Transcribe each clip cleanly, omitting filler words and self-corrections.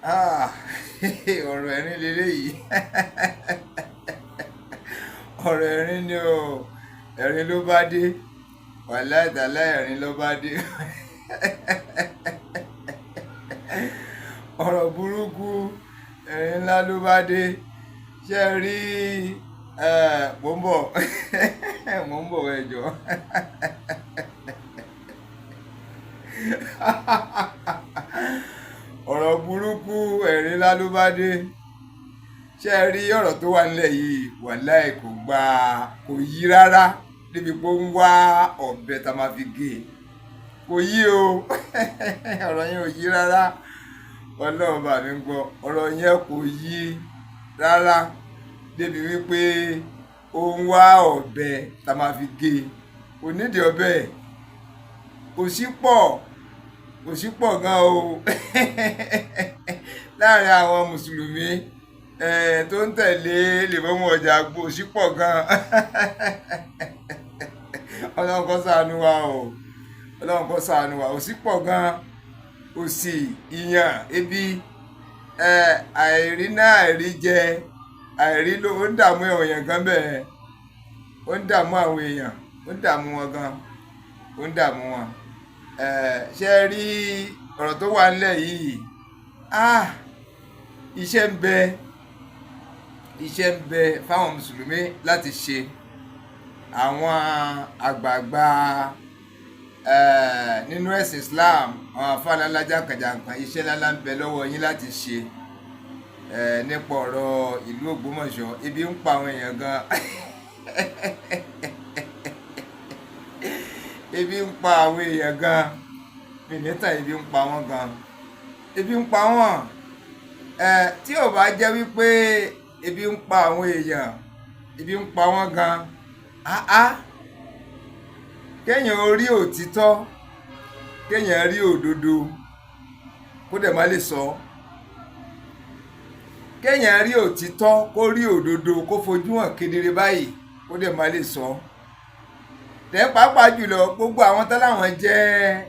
Ah, ọ̀rọ̀ ẹ̀rín leléyìí. Ọ̀rọ̀ ẹ̀rín ni o. Ẹ̀rín ló bá dé. Wàláì tàláì, ẹ̀rín ló bá dé. Ọ̀rọ̀ burúkú, ẹ̀rín ńlá ló bá dé. Ṣé ẹ rí? Mò ń bọ̀, mò ń bọ̀, ẹ jọ̀ọ́. Ọ̀rọ̀ burúkú, ẹ̀rín ńlá ló bá dé. Ṣé ẹ rí ọ̀rọ̀ tó wà nílẹ̀ yìí? Wàláì kò gba, kò yí rárá débi pé ó ń wá ọ̀bẹ tá a máa fi gé e. Kò yí o. Ọ̀rọ̀ yẹn ò yí rárá. Ọlọ́run bá mi gbọ́. Ọ̀rọ̀ yẹn kò yí rárá débi wípé ó ń wá ọ̀bẹ tá a máa fi gé e. Kò nídìí ọ̀bẹ. Òṣì pọ̀, òṣì pọ̀ gan o láàrin àwọn mùsùlùmí tó ń tẹ̀lé Lèmọ́mù ọjà àgbo. Òṣì pọ̀ gan. Ọlọ́run kó ṣàánú wa o. Ọlọ́run kó ṣàánú wa. Òṣì pọ̀ gan. Òṣì, ìyàn, ebi, àìrí náà, àìrí jẹ, àìrí ló ń dààmú àwọn èèyàn gan bẹ́ẹ̀. Ó ń dààmú àwọn èèyàn, ó ń dààmú wọn gan, ó ń dààmú wọn. Ṣé ẹ rí ọ̀rọ̀ tó wà nílẹ̀ yìí? Ah, iṣẹ́ ń bẹ, iṣẹ́ ń bẹ fáwọn mùsùlùmí láti ṣe. Àwọn àgbààgbà nínú ẹ̀sìn Islam, àwọn àfáà ńlá jàǹkànjàǹkàn, iṣẹ́ ńlá ń bẹ lọ́wọ́ yín láti ṣe nípa ọ̀rọ̀ ìlú Ògbómọ̀ṣọ́. Ebi ń pa àwọn èèyàn gan. Ebi ń pa àwọn èèyàn gan. Mìnítà, ebi ń pa wọ́n gan. Ebi ń pa wọ́n. Tí ò bá jẹ́ wípé ebi ń pa àwọn èèyàn, ebi ń pa wọ́n gan. Áá, kéèyàn rí òtítọ́, kéèyàn rí òdodo, kó dẹ̀ má lè sọ. Kéèyàn rí òtítọ́, kó rí òdodo, kó fojú hàn kedere báyìí, kó dẹ̀ má lè sọ. Tẹ́ pàápàá jùlọ gbogbo àwọn tán láwọn jẹ́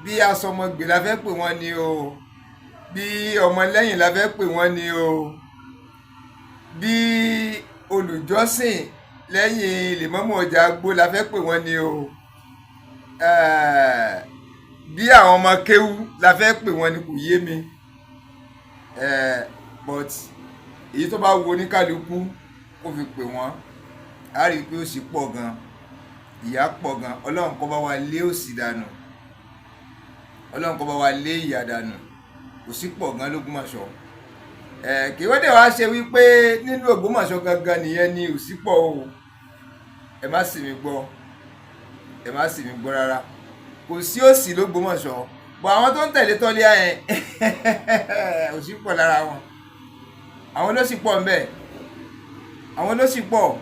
bí asọmọgbè la fẹ́ pè wọ́n ni o, bí ọmọlẹ́yìn la fẹ́ pè wọ́n ni o, bí olùjọ́sìn lẹ́yìn Lèmọ́mù ọjà àgbo la fẹ́ pè wọ́n ni o, bí àwọn ọmọ kéwú la fẹ́ pè wọ́n ni, kò yé mi. But èyí tó bá wo oníkálukú kó fi pè wọ́n, á rí i pé òṣì pọ̀ gan, ìyà pọ̀ gan. Ọlọ́run kó bá wa lé òṣì dànù. Ọlọ́run kó bá wa lé ìyà dànù. Òṣì pọ̀ gan lÓgbómọ̀ṣọ́. Kì í wọ́n dẹ̀ wá ṣe wípé nínú Ògbómọ̀ṣọ́ gangan nìyẹn ni òṣì pọ̀ o. Ẹ má sì mí gbọ́, ẹ má sì mí gbọ́ rárá. Kò sí òṣì lÓgbómọ̀ṣọ́, bọ̀ àwọn tó ń tẹ̀lé tọ́líà yẹn, òṣì pọ̀ lára wọn. Àwọn ló sì pọ̀ ńbẹ̀, àwọn ló sì pọ̀.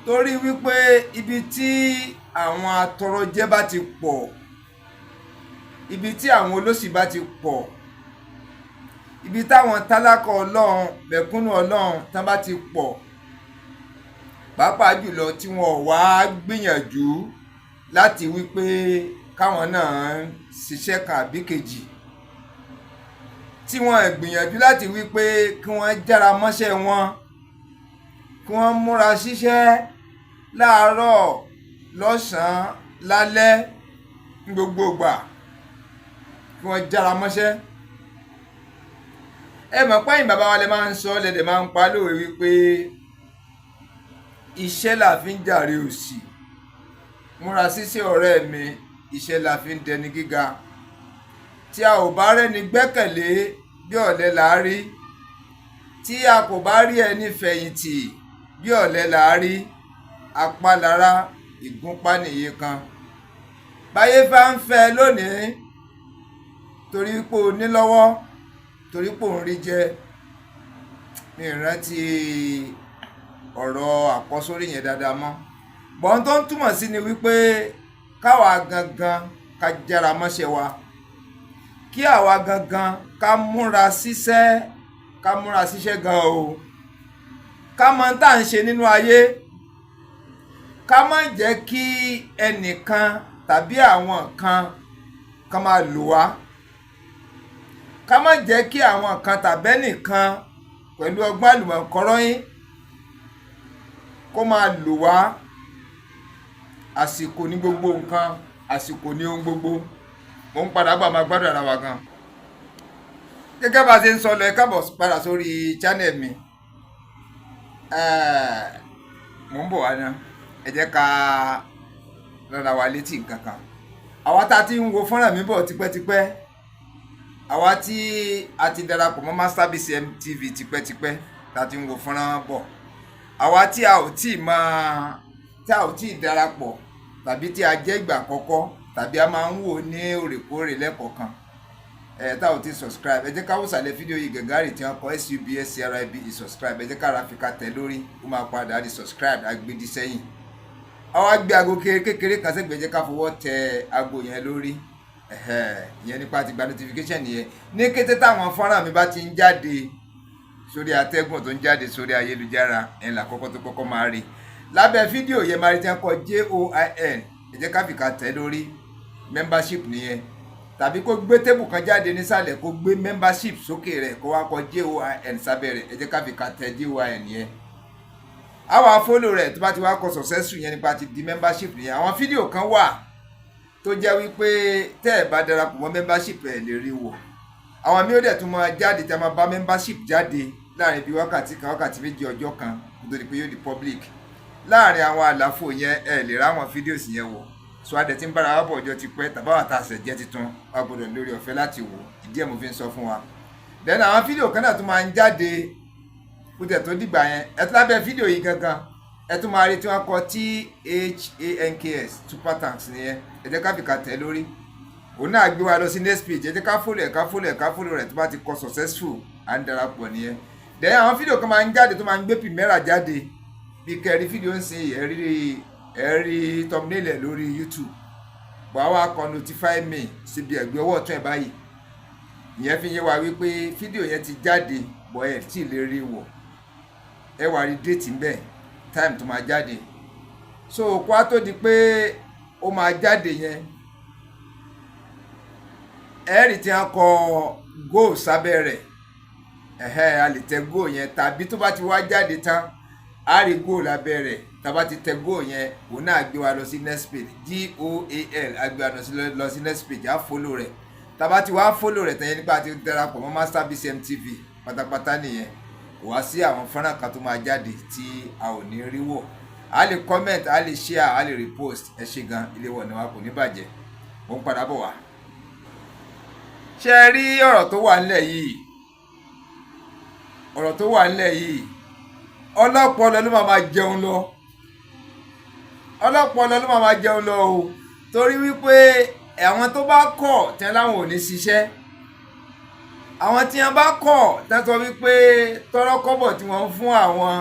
Torí wípé ibi tí àwọn atọrọjẹ bá ti pọ̀, ibi tí àwọn olóṣì bá ti pọ̀, ibi táwọn tálákà Ọlọ́run, mẹ̀kúnnù Ọlọ́run tán bá ti pọ̀, pàápàá jùlọ tí wọn ò wá gbìyànjú láti wípé káwọn náà ṣiṣẹ́ kan àbí kejì, tí wọ́n gbìyànjú láti wípé kí wọ́n jára mọ́ṣẹ́ wọn, kí wọ́n múra ṣiṣẹ́ láàárọ̀, lọ́sàn-án, lálẹ́, ní gbogbo ìgbà, kí wọ́n jára mọ́ṣẹ́. Ẹ mọ̀ pé ẹ̀yin bàbá wa lè máa ń sọ, lẹ́dẹ̀ máa ń pa lówe wípé iṣẹ́ là fi ń jàre òṣì. Múra ṣíṣe, ọ̀rẹ́ mi, iṣẹ́ la fi ń dẹni gíga. Tí a ò bá rẹ́ni gbẹ́kẹ̀lé, bí ọ̀lẹ là á rí. Tí a kò bá rí ẹni fẹ̀yìntì, bí ọ̀lẹ là á rí. Apá lára, ìgúnpá nìyí kan. Báyé bá ń fẹ́ lónìí torí pé o ní lọ́wọ́, torí pé ò ń rí jẹ. Mi rántí ọ̀rọ̀ àkọ́sórí yẹn dáadáa mọ́. Bọ́n tó ń túmọ̀ sí ni wípé káwa gangan ká jára mọ́ṣẹ́ wa, kí àwa gangan ká múra síṣẹ́, ká múra síṣẹ́ gan o, ká mọ tá à ń ṣe nínú ayé, ká má jẹ́ kí ẹnìkan tàbí àwọn kan kan máa lò wá. Ká má jẹ́ kí àwọn kan tàbẹ́nìkan pẹ̀lú ọgbọ́n àlùmọ̀kọ́rọ́ yín kó máa lò wá. Àsìkò ní gbogbo nǹkan, àsìkò ní ohun gbogbo. Mo ń padà bọ̀, máa gbádùn ara wa gan. Gẹ́gẹ́ bá a ṣe ń sọ lọ, ẹ káàbọ̀ padà sórí channel mi. Mo ń bọ̀ wá ná. Ẹ jẹ́ ká rárá wa létí nǹkan kan. Àwa tá a ti ń wo fọ́nrán mi bọ̀ tipẹ́tipẹ́, àwa tí a ti darapọ̀ mọ́ Master BCM TV tipẹ́tipẹ́, tá a ti ń wo fọ́nrán bọ̀, àwa tí a ò tí ì máa tí a ò tí ì darapọ̀, tàbí tí a jẹ́ ìgbà àkọ́kọ́, tàbí a máa ń wò ní òrèkóòrè lẹ́kọ̀ọ̀kan ẹ̀, tá ò tí subscribe, ẹ jẹ́ ká wò sàlẹ̀ fídíò yìí gẹ̀gárì tí wọ́n kọ SUBSCRIBE, subscribe. Ẹ jẹ́ ká ra fi ká tẹ̀ lórí, ó máa padà di subscribe, agbèdì sẹ́yìn. Àwa gbé aago kékeré kan sẹ́gbẹ̀ẹ́, jẹ́ ká fọwọ́ tẹ aago yẹn lórí. Ìyẹn nípa ti gba notification nìyẹn. Ní kété táwọn fọ́nrán mi bá ti ń jáde sórí atẹ́gùn, tó ń jáde sórí ayélujára, ẹ̀ là kọ́kọ́ tó kọ́kọ́ máa rí. Lábẹ́ fídíò yẹn, máa rí tí wọ́n kọ JOIN. Ẹ jẹ́ ká fìkà tẹ̀ lórí, membership nìyẹn. Tàbí kó gbé table kan jáde nísàlẹ̀, kó gbé membership sókè rẹ̀, kó wá kọ JOIN sábẹ́ rẹ̀. Ẹ jẹ́ ká fìkà tẹ̀ JOIN yẹn. A wá follow rẹ̀. Tó bá ti wá kọ successful yẹn, nípa ti di membership nìyẹn. Àwọn fídíò kan wà tó jẹ́ wípé tẹ́ ẹ̀ bá darapọ̀ mọ́ membership, ẹ̀ lè rí wò. Àwọn míì ó dẹ̀ tún máa jáde tí a máa bá membership jáde láàrin bíi wákàtí kan, wákàtí 2, ọjọ́ kan, kó tó di pé yóò di public. Láàrin àwọn àlàfo yẹn, ẹ lè ráwọn fídíò sì yẹn wò. So adẹ̀ tí ń bára wa bọ̀ ọjọ́ ti pẹ́, tàbá wà tá a ṣẹ̀ jẹ́ tuntun, wa gbọ́dọ̀ lórí ọ̀fẹ́ láti wò. Ìdí ẹ̀ mo fi ń sọ fún wa. Then àwọn fídíò kan náà tún máa ń jáde kó tẹ̀ tó dìgbà yẹn. Ẹ tún lábẹ́ fídíò yìí gangan, ẹ tún máa rí tí wọ́n kọ THANKS, super thanks nìyẹn. Ẹ jẹ́ ká fi kà tẹ̀ lórí, òun náà gbé wa lọ sí next page. Ẹ jẹ́ ká follow ẹ̀, ká follow ẹ̀, ká follow rẹ̀. Tó bá ti kọ successful, à ń darapọ̀ nìyẹn. Then àwọn fídíò kan máa ń jáde tó máa ń gbé premiere jáde, bí kẹrí fídíò ń sin, ẹ rí thumbnail ẹ̀ lórí YouTube bọ̀, àwa kọ notify me síbi ẹ̀gbẹ́ ọwọ́ ọ̀tún ẹ̀ báyìí. Ìyẹn fi yé wa wípé fídíò yẹn ti jáde bọ̀, ẹ̀ tí ì lè rí wò. Ẹ wá rí date ńbẹ̀, time tó máa jáde. So kó a tó di pé ó máa jáde yẹn, ẹ rí tí wọ́n kọ go sábẹ́ rẹ̀. Ẹ̀hẹ́, a lè tẹ go yẹn, tàbí tó bá ti wá jáde tán, a rí go lábẹ́ rẹ̀. Tá bá ti tẹ go yẹn, òun náà gbé wa lọ sí next page. GOAL á gbé wa lọ sí next page. Á follow rẹ̀. Tá bá ti wá follow rẹ̀ tán yẹn, nígbà tí ó darapọ̀ mọ́ Master BCM TV pátápátá nìyẹn. Kò wá sí àwọn fọ́nrán kan tó máa jáde tí a ò ní rí wò. A lè comment, a lè share, a lè repost. Ẹ ṣe gan. Ilé wọ̀ ni wa kò ní bàjẹ́. Mo ń padà bọ̀ wá. Ṣé ẹ rí ọ̀rọ̀ tó wà nílẹ̀ yìí? Ọ̀rọ̀ tó wà nílẹ̀ yìí, ọlọ́pọlọ ló máa jẹun lọ. Ọlọ́pọlọ ló máa jẹun lọ o, torí wípé àwọn tó bá kọ̀ tẹ́ láwọn ò ní ṣiṣẹ́, àwọn tí wọ́n bá kọ̀ tẹ́ sọ wípé tọ́rọ́kọ́bọ̀ tí wọ́n ń fún àwọn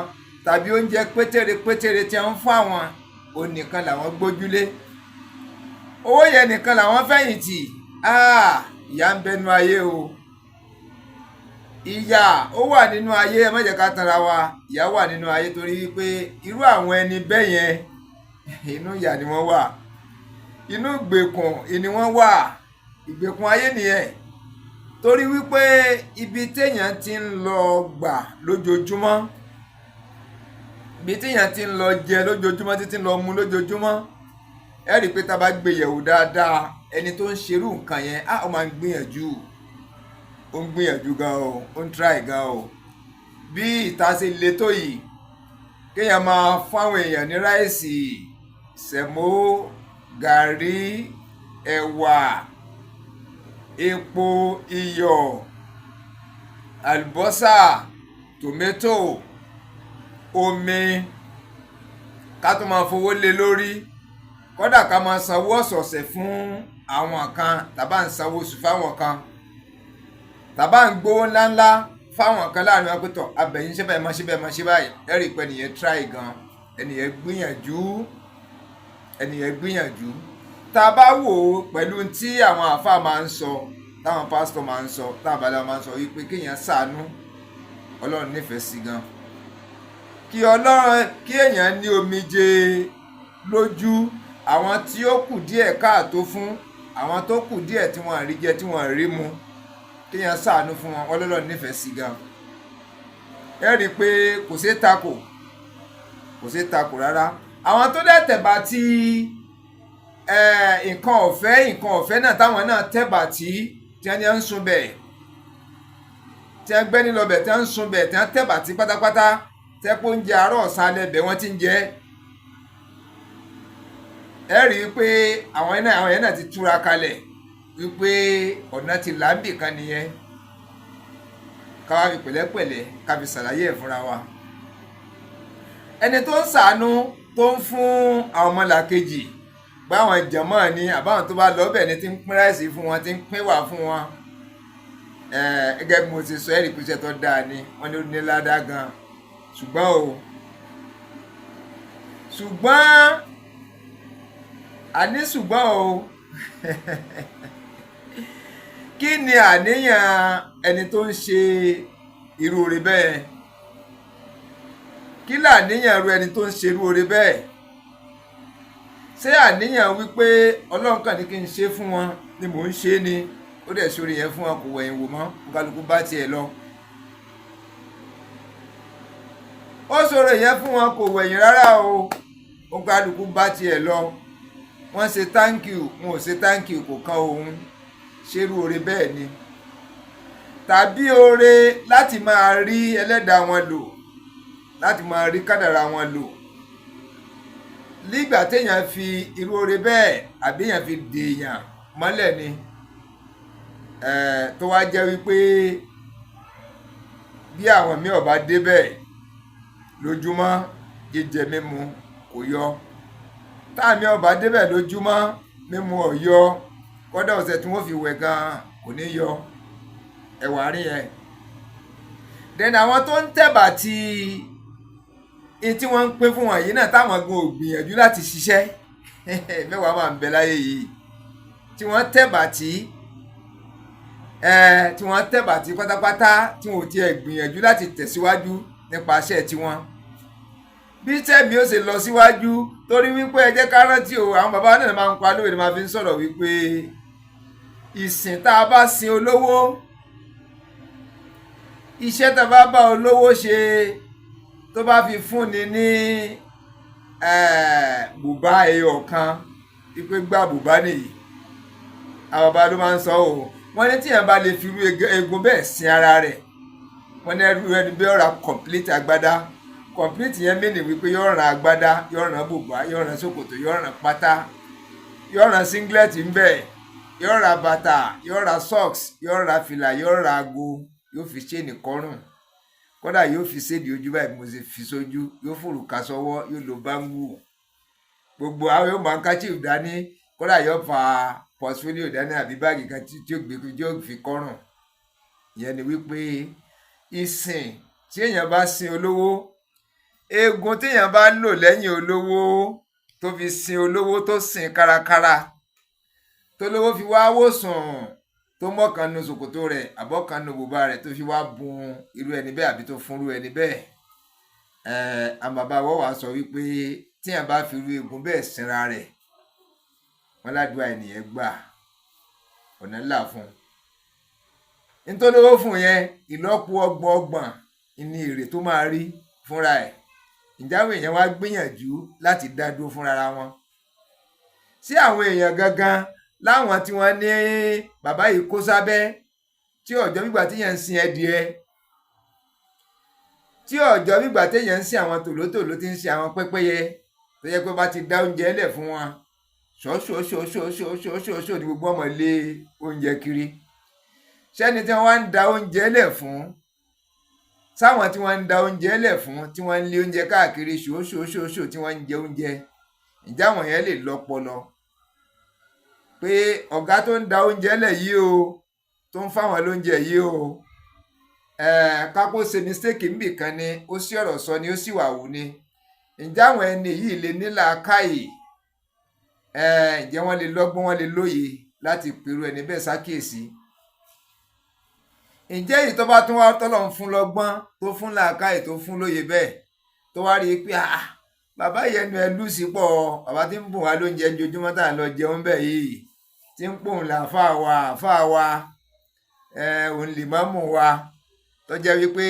tàbí oúnjẹ pétére pétére tí wọ́n ń fún àwọn òun nìkan làwọn gbójúlé, owó yẹn nìkan làwọn fẹ̀yìntì. Ìyà ń bẹnu ayé o. Ìyà ó wà nínú ayé. Ẹ má jẹ́ ká tanra wa. Ìyà wà nínú ayé, torí wípé irú àwọn ẹni bẹ́ẹ̀ yẹn, inú ìyà ni wọ́n wà, inú ìgbèkùn ni wọ́n wà. Ìgbèkùn ayé nìyẹn, torí wípé ibi téèyàn ti ń lọ gbà lójoojúmọ́, ibi téèyàn ti ń lọ jẹ lójoojúmọ́, títí ń lọ mu lójoojúmọ́, ẹ rí i pé tá a bá gbé yẹ̀wò dáadáa, ẹni tó ń ṣerú nǹkan yẹn á, ó máa ń gbìyànjú, ó ń gbìyànjú gan o, ó ń try gan o. Bí ìta ṣe le tó yìí, kéèyàn máa fáwọn èèyàn ní rice, semo, gàrí, ẹ̀wà, epo, iyọ̀, àlùbọ́sà, tòmẹ́tò, omi, ká tó máa fowó lé lórí, kódà ká máa sanwó ọ̀sọ̀ọ̀sẹ̀ fún àwọn kan, tàbá ń sanwó oṣù fáwọn kan, tàbá ń gbowó ńláńlá fáwọn kan láàrin wọn pé tọ̀ abẹ̀yìn ṣe báyìí, máa ṣe báyìí, máa ṣe báyìí, ẹ rí i pé ẹnìyẹn try gan, ẹnìyẹn gbìyànjú, ẹnìyẹn gbìyànjú. Tá a bá wò ó pẹ̀lú tí àwọn àáfàá máa ń sọ, táwọn pásítọ̀ máa ń sọ, táwọn babaláwo máa ń sọ wípé kéèyàn ṣàánú, Ọlọ́run nífẹ̀ẹ́ sí gan kí Ọlọ́run kí èèyàn ní omijé lójú àwọn tí ó kù díẹ̀ káàtó fún, àwọn tó kù díẹ̀ tí wọ́n rí jẹ, tí wọ́n rí mu, kéèyàn ṣàánú fún wọn. Kéèyàn ṣàánú fún wọn, Ọlọ́run nífẹ̀ẹ́ sí gan. Ẹ rí i pé kò ṣeé takò, kò ṣeé takò rárá. Àwọn tó dẹ̀ tẹ̀bà tí nǹkan ọ̀fẹ́, nǹkan ọ̀fẹ́ náà, táwọn náà tẹ̀bà tí wọ́n ní ń sun bẹ̀, tí wọ́n gbẹ́ni lọ́bẹ̀, tí wọ́n ń sun bẹ̀, tí wọ́n tẹ̀bà tí pátápátá, tẹ́pọ̀ oúnjẹ àárọ̀, ọ̀sán, alẹ́ bẹ̀ wọ́n ti ń jẹ. Ẹ rí i pé àwọn yẹn náà ti túra kalẹ̀ wípé ọ̀nà ti là ń bì kan nìyẹn. Ká wá fi pẹ̀lẹ́pẹ̀lẹ́ ká fi ṣàlàyé ẹ̀ fúnra wa. Ẹni tó ń ṣàánú, tó ń fún àwọn ọmọlàkejì, báwọn jàmọ́ ni àbáwọn tó bá lọ bẹ̀ ni, tí ń pín rice fún wọn, tí ń pín wà fún wọn, gẹ́gẹ́ bí mo ti sọ, ẹ̀rí pé tó dáa ni wọ́n ní, ó ní ládàá gan. Ṣùgbọ́n o, ṣùgbọ́n àní, ṣùgbọ́n o, kí ni àníyàn ẹni tó ń ṣe irú oore bẹ́ẹ̀? Kí làníyàn irú ẹni tó ń ṣe irú oore bẹ́ẹ̀? Ṣé àníyàn wípé Ọlọ́run kàn ní kí n ṣe fún wọn ni mò ń ṣe ni, ó dẹ̀ ṣoore yẹn fún wọn, kò wẹ̀yìn wò mọ́, kálukú bá tiẹ̀ lọ? Ó ṣoore yẹn fún wọn, kò wẹ̀yìn rárá o, kálukú bá tiẹ̀ lọ. Wọ́n ṣe thank you, wọn ò ṣe thank you, kò kan òun. Ṣerú oore bẹ́ẹ̀ ni, tàbí oore láti máa rí ẹlẹ́dàá wọn lò, láti máa rí kádàrá wọn lò, nígbà téèyàn fi irú oore bẹ́ẹ̀ àbí èèyàn fi dèèyàn mọ́lẹ̀ ni, tó wá jẹ́ wípé bí àwọn míì ọba débẹ̀ lójúmọ́, jíjẹ mímu kò yọ, táàmì ọba débẹ̀ lójúmọ́, mímu ò yọ, kọ́dà ọ̀sẹ̀ tí wọ́n fi wẹ̀ gan-an kò ní yọ ẹ̀wà rí yẹn. Then àwọn tó ń tẹ̀bà tí tí wọ́n ń pín fún wọn yìí náà, táwọn gan ò gbìyànjú láti ṣiṣẹ́, mẹ́wàá máa ń bẹ láyé yìí, tí wọ́n tẹ̀bà tí tí wọ́n tẹ̀bà tí pátápátá, tí wọ́n ò tiẹ̀ gbìyànjú láti tẹ̀síwájú nípa iṣẹ́ tiwọn, bí tẹ̀mí ó ṣe lọ síwájú. Torí wípé ẹ jẹ́ ká rántí o, àwọn bàbá náà máa ń pa lóye, máa fi ń sọ̀rọ̀ wípé ìsìn tá a bá sin olówó, iṣẹ́ tá a bá bá olówó ṣe, tó bá fi fúnni ní bùbá ẹyọ kan, wípé gbá bùbá nìyí, àwọn bàbá ló máa ń sọ o. Wọ́n ní tíyẹn bá lè fi irú eegun bẹ́ẹ̀ sin ara rẹ̀, wọ́n ní ẹrú ẹni bí ó ra complete agbádá. Complete yẹn mìíràn wípé yóò rán agbádá, yóò rán bùbá, yóò rán ṣòkòtò, yóò rán pátá, yóò rán singlet ńbẹ, yóò ra bàtà, yóò ra socks, yóò ra fìlà, yóò ra aago, yóò fi chain kọ́rùn, kódà yóò fi sédi ojú báyìí mo ṣe fi sójú, yóò fòrùka sọ́wọ́, yóò lo bangle, gbogbo àwọn yóò máa ń handkerchief dání, kódà yóò fa portfolio dání àbí báàgì kan tí ó gbé, tí ó fi kọ́rùn. Ìyẹn ni wípé ìsìn tí èèyàn bá sin olówó, eegun téèyàn bá lò lẹ́yìn olówó, tó fi sin olówó, tó sìn kárakára, tó lówó fi wá wòsàn, tó mọ̀kan nu ṣòkòtò rẹ̀ àbọ̀kan nu bùbá rẹ̀, tó fi wá bùn irú ẹni bẹ́ẹ̀ àbí tó fún irú ẹni bẹ́ẹ̀, àwọn bàbá wọ́n wàá sọ wípé tíyàn bá fi irú eegun bẹ́ẹ̀ sinra rẹ̀, wọ́n ládùúgbò ènìyàn gbà, ọ̀nà ńlá fún un. Nítorí owó fún yẹn, ìlọ́po ọgbọ̀n ọgbọ̀n ní èrè tó máa rí fúnra ẹ̀. Ǹjẹ́ àwọn èèyàn wá gbìyànjú láti dá dúró fúnra wọn? Sí àwọn èèyàn gangan láwọn tí wọ́n ní bàbá yìí kó sábẹ́, tí ọjọ́ gbígbà téèyàn ń sin ẹdìẹ, tí ọjọ́ gbígbà téèyàn ń sin àwọn tòlótòló, tí ń sin àwọn pẹ́pẹ́yẹ, tó yẹ pé bá ti dá oúnjẹ lẹ̀ fún wọn, ṣọ́ṣọ́ṣọ́ṣọ́ṣọ́ṣọ́ṣọ́ ní gbogbo ọmọ lé oúnjẹ kiri. Sẹ́ni tí wọ́n wá ń da oúnjẹ lẹ̀ fún, sáwọn tí wọ́n ń da oúnjẹ lẹ̀ fún, tí wọ́n ń lé oúnjẹ káàkiri ṣòṣòṣòṣò, tí wọ́n ń jẹ oúnjẹ, ǹjẹ́ àwọn yẹn lè lọ́pọlọ pé ọ̀gá tó ń da oúnjẹ lẹ̀ yìí o, tó ń fáwọn lóúnjẹ yìí o, kápó ṣe mistake níbì kan ni, ó sì ọ̀rọ̀ sọ ni, ó sì wà wù ni, ǹjẹ́ àwọn ẹni yìí lè ní làákàyè? Ǹjẹ́ wọ́n lè lọ́gbọ́n, wọ́n lè lóye láti pèrò ẹni bẹ́ẹ̀ ṣàkíyèsí? Ǹjẹ́ èyí tó bá tún wá tọ́lọ̀ ń fún lọ́gbọ́n, tó fún làákàyè, tó fún lóye bẹ́ẹ̀, tó wá rí i pé ah, bàbá yẹn nu ẹ lùsì pọ̀, bàbá tí ń bùn wá lóúnjẹ ojoojúmọ́ tá à ń lọ jẹun bẹ́ẹ̀ yìí, tí ń pòun là àfáà wa, àfáà wa, Òun lè má mú wa tó jẹ́ wípé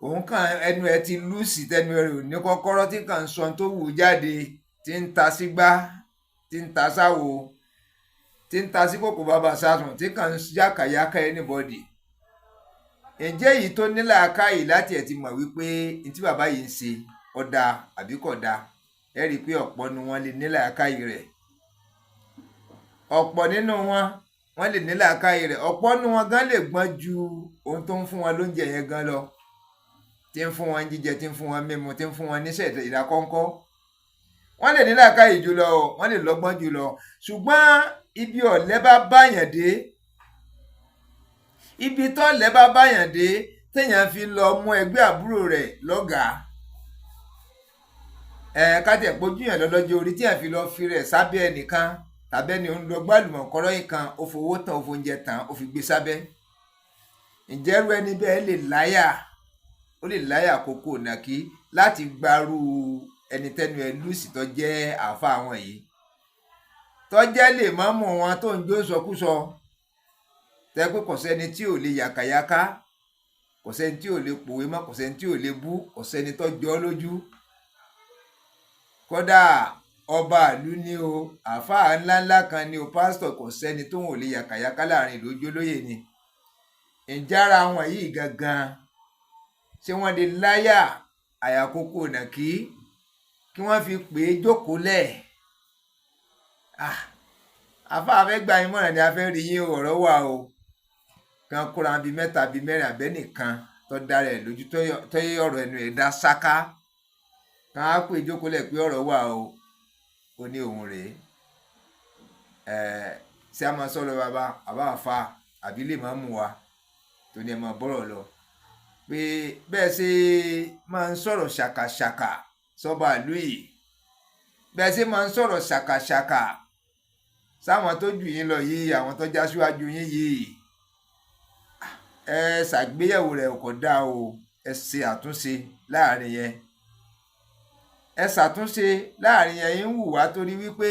òun kàn ẹnu ẹ ti lùsì, tẹnu ẹ ò ní kọ́kọ́rọ́, tí kàn ń sọ tó wù jáde, tí ń ta sígbá, tí ń ta sáwo, tí ń ta sí kòkò bàbá sásùn, tí kàn ń yàkàyàkà anybody. Ǹjẹ́ èyí tó ní làákàyè láti ẹ̀ ti mọ̀ wípé ní tí bàbá yìí ń ṣe ó dáa àbí kò dáa? Ẹ rí i pé ọ̀pọ̀ nu wọn lè ní làákàyè rẹ̀, ọ̀pọ̀ nínú wọn, wọ́n lè ní làákàyè rẹ̀. Ọ̀pọ̀ nínú wọn gan lè gbọ́n ju ohun tó ń fún wọn lóúnjẹ yẹn gan lọ, tí ń fún wọn jíjẹ, tí ń fún wọn mímu, tí ń fún wọn níṣẹ́ ìdákọ́ńkọ́. Wọ́n lè ní làákàyè jùlọ, wọ́n lè lọ́gbọ́n jùlọ. Ṣùgbọ́n ibi ọ̀lẹ bá báyàn dé, ibi tọ́lẹ bá báyàn dé, téèyàn fi lọ mú ẹgbẹ́ àbúrò rẹ̀ lọ́gàá, ẹ kájẹ pójú yàn lọ́lọ́jọ́ orí, tí yàn fi lọ fi rẹ̀ sábẹ́ ẹnìkan tàbí ẹni òun lọ gbàlùmọ̀ kọ́rọ́ yìí kan, ó fowó tán, ó fóúnjẹ tán, ó fi gbé sábẹ́. Ǹjẹ́ irú ẹni bẹ́ẹ̀ lè láyà? Ó lè láyà kókó nàkí láti gbarú ẹni tẹnu ẹ lùsì tó jẹ́ àáfà àwọn yìí, tó jẹ́ lè mọ́mù wọn, tó ń jó sọkúsọ, tẹ́ pé kò sẹ́ni tí ò lè yàkàyàká, kò sẹ́ni tí ò lè pòwe mọ́, kò sẹ́ni tí ò lè bú, kò sẹ́ni tó jọ ọ́ lójú? Kódà ọba ìlú ni o, àáfàá ńláńlá kan ni o, pásítọ̀, kò sẹ́ni tó ò lè yàkàyàká láàrin ìlú, ojúlóye ni. Ǹjẹ́ ara wọn yìí gangan, ṣé wọ́n lè láyà àyàkókò nàkí kí wọ́n fi pè é jókòó lẹ̀? Àáfàá fẹ́ gbà yín mọ̀ràn ni, a fẹ́ rí yín o, ọ̀rọ̀ wà o. Kí wọ́n kóra bíi mẹ́ta, bíi mẹ́rin, àbẹ́nìkan tó dára ẹ̀ lójú, tó yẹ ọ̀rọ̀ ẹnu ẹ̀ dá sáká, kí wọ́n á pè é jókòó lẹ̀ pé ọ̀rọ̀ wà o. Ó ní òun rèé ẹ̀, ṣé a máa sọ lọ bàbá àbá àfa àbí lè máa mú wa tó ní ẹ máa bọ́rọ̀ lọ, pé bẹ́ẹ̀ ṣe máa ń sọ̀rọ̀ ṣàkàṣàkà sọ́ba ìlú yìí, bẹ́ẹ̀ ṣe máa ń sọ̀rọ̀ ṣàkàṣàkà sáwọn tó jù yín lọ yìí, àwọn tó já síwájú yín yìí, ẹ ṣàgbéyẹ̀wò rẹ̀, kò dáa o. Ẹ ṣe àtúnṣe láàrin yẹn, ẹ ṣàtúnṣe láàrin yẹn. Ń wù wá torí wípé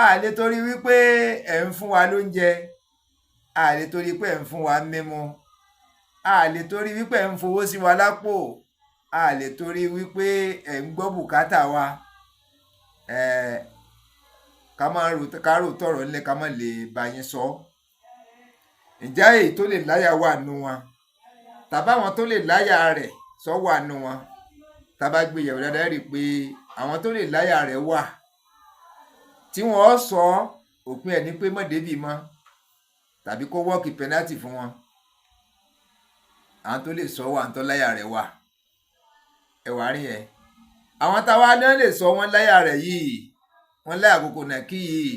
a lè torí wípé ẹ̀ ń fún wa lóúnjẹ, a lè torí pé ẹ̀ ń fún wa mímu, a lè torí wípé ẹ̀ ń fowó sí wa lápò, a lè torí wípé ẹ̀ ń gbọ́ bùkátà wa, ká má rò ká rò tọ̀rọ̀ ńlẹ̀, ká má lè bá yín sọ. Ǹjẹ́ èyí tó lè láyà wà nù wọn, tàbí àwọn tó lè láyà rẹ̀ sọ wà nù wọn? Tá bá gbé yẹ̀wò dáadáa, rí i pé àwọn tó lè láyà rẹ̀ wà tí wọ́n sọ. Òpin ẹ̀ ní pé mọ̀ débì mọ́ tàbí kó wọ́ọ̀kì penalty fún wọn. Àwọn tó lè sọ wà, àwọn tó láyà rẹ̀ wà. Ẹ wàá rí yẹn, àwọn táwa náà lè sọ, wọ́n láyà rẹ̀ yìí, wọ́n láyà kókò náà kí yìí.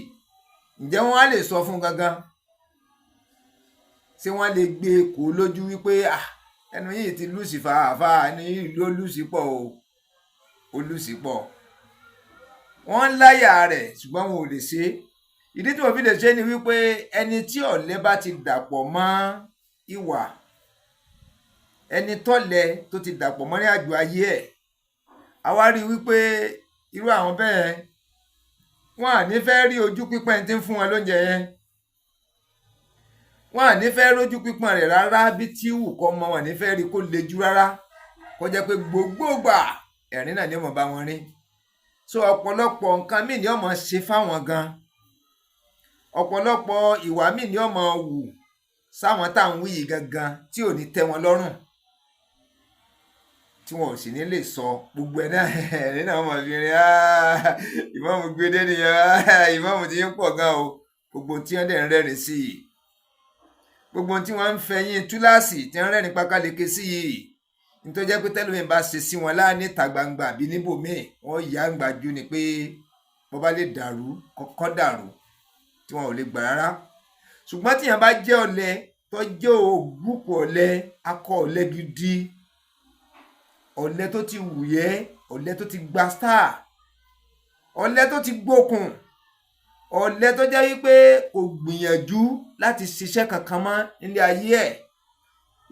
Ǹjẹ́ wọ́n á lè sọ fún gangan? Ṣé wọ́n lè gbé e kó lójú wípé ẹnu yìí ti lùsì fàáfà, ẹnu yìí ló lùsì pọ̀ o, ó lùsì pọ̀? Wọ́n láyà rẹ̀, ṣùgbọ́n wọn ò lè ṣe é. Ìdí tí wọ́n fi lè ṣe é ni wípé ẹni tí ọ̀lẹ bá ti dàpọ̀ mọ́ ìwà, ẹni tọ́lẹ tó ti dàpọ̀ mọ́ ní àjò ayé ẹ̀, àwa rí i wípé irú àwọn bẹ́ẹ̀, wọn à ní fẹ́ rí ojú pípọ́n ẹni tí ń fún wọn lóúnjẹ yẹn. Wọn à ní fẹ́ rójú pípọ́n rẹ̀ rárá bí tí wù kọ́ mọ́. Wọn à ní fẹ́ rí kó lejú rárá, kó jẹ́ pé gbogbo ẹ̀rín náà ni ó mọ̀ bá wọn rí. So ọ̀pọ̀lọpọ̀ nǹkan míì ni ó máa ṣe fáwọn gan, ọ̀pọ̀lọpọ̀ ìwà míì ni ó máa wù sáwọn tá à ń wí yìí gangan tí ò ní tẹ́ wọn lọ́rùn, tí wọn ò sì ní lè sọ. Gbogbo ẹ̀ náà, ẹ̀rín náà wọ́n fi rin. Ìmáàmù gbédé nìyẹn, ìmáàmù ti ń pọ̀ gan o. Gbogbo tí wọ́n dẹ̀ ń rẹ́rìn sí i, gbogbo tí wọ́n ń fẹ̀yìn túláàsì tí wọ́n rẹ́rìn pákáleke sí yìí, nítorí jẹ́ pé tẹ́lómi bá ṣe sí wọn láàánú ìta gbangba àbí níbòmíì, wọ́n yá ń gbàjú ni pé bọ́ bá lè dàrú kọ́kọ́ dàrú, tí wọn ò lè gbà rárá. Ṣùgbọ́n tíyẹn bá jẹ́ ọ̀lẹ tó jẹ́ ògbúkù ọ̀lẹ, akọ ọ̀lẹ gidi, ọ̀lẹ tó ti wùyẹ́, ọ̀lẹ tó ti gba star, ọ̀lẹ tó ti gbókun, ọ̀lẹ tó jẹ́ wípé kò gbìyànjú láti ṣiṣẹ́ kankan mọ́ nílé ayé ẹ̀,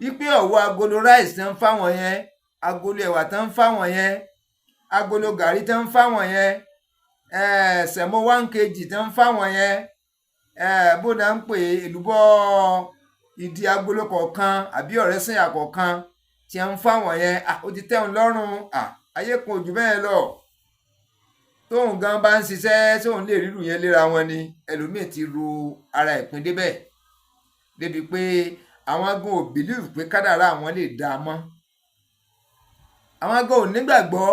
wípé ọ̀wọ́ agolo rice tán ń fáwọn yẹn, agolo ẹ̀wà tán ń fáwọn yẹn, agolo gàrí tán ń fáwọn yẹn, semo 1 kg tán ń fáwọn yẹn, bó náà ń pè èlùbọ́. Ìdí agolo kọ̀ọ̀kan àbí ọ̀rẹ́ sànyà kọ̀ọ̀kan tí a ń fáwọn yẹn, ó ti tẹ́ òun lọ́rùn. Ayé kan ò jù bẹ́ẹ̀ lọ. Tóun gan bá ń ṣiṣẹ́, tóun lè rírù yẹn léra wọn ni. Ẹlòmíì ti ro ara ìpín débẹ̀, débi pé àwọn gan ò believe pé kádàrá àwọn lè dá a mọ́. Àwọn gan ò nígbàgbọ́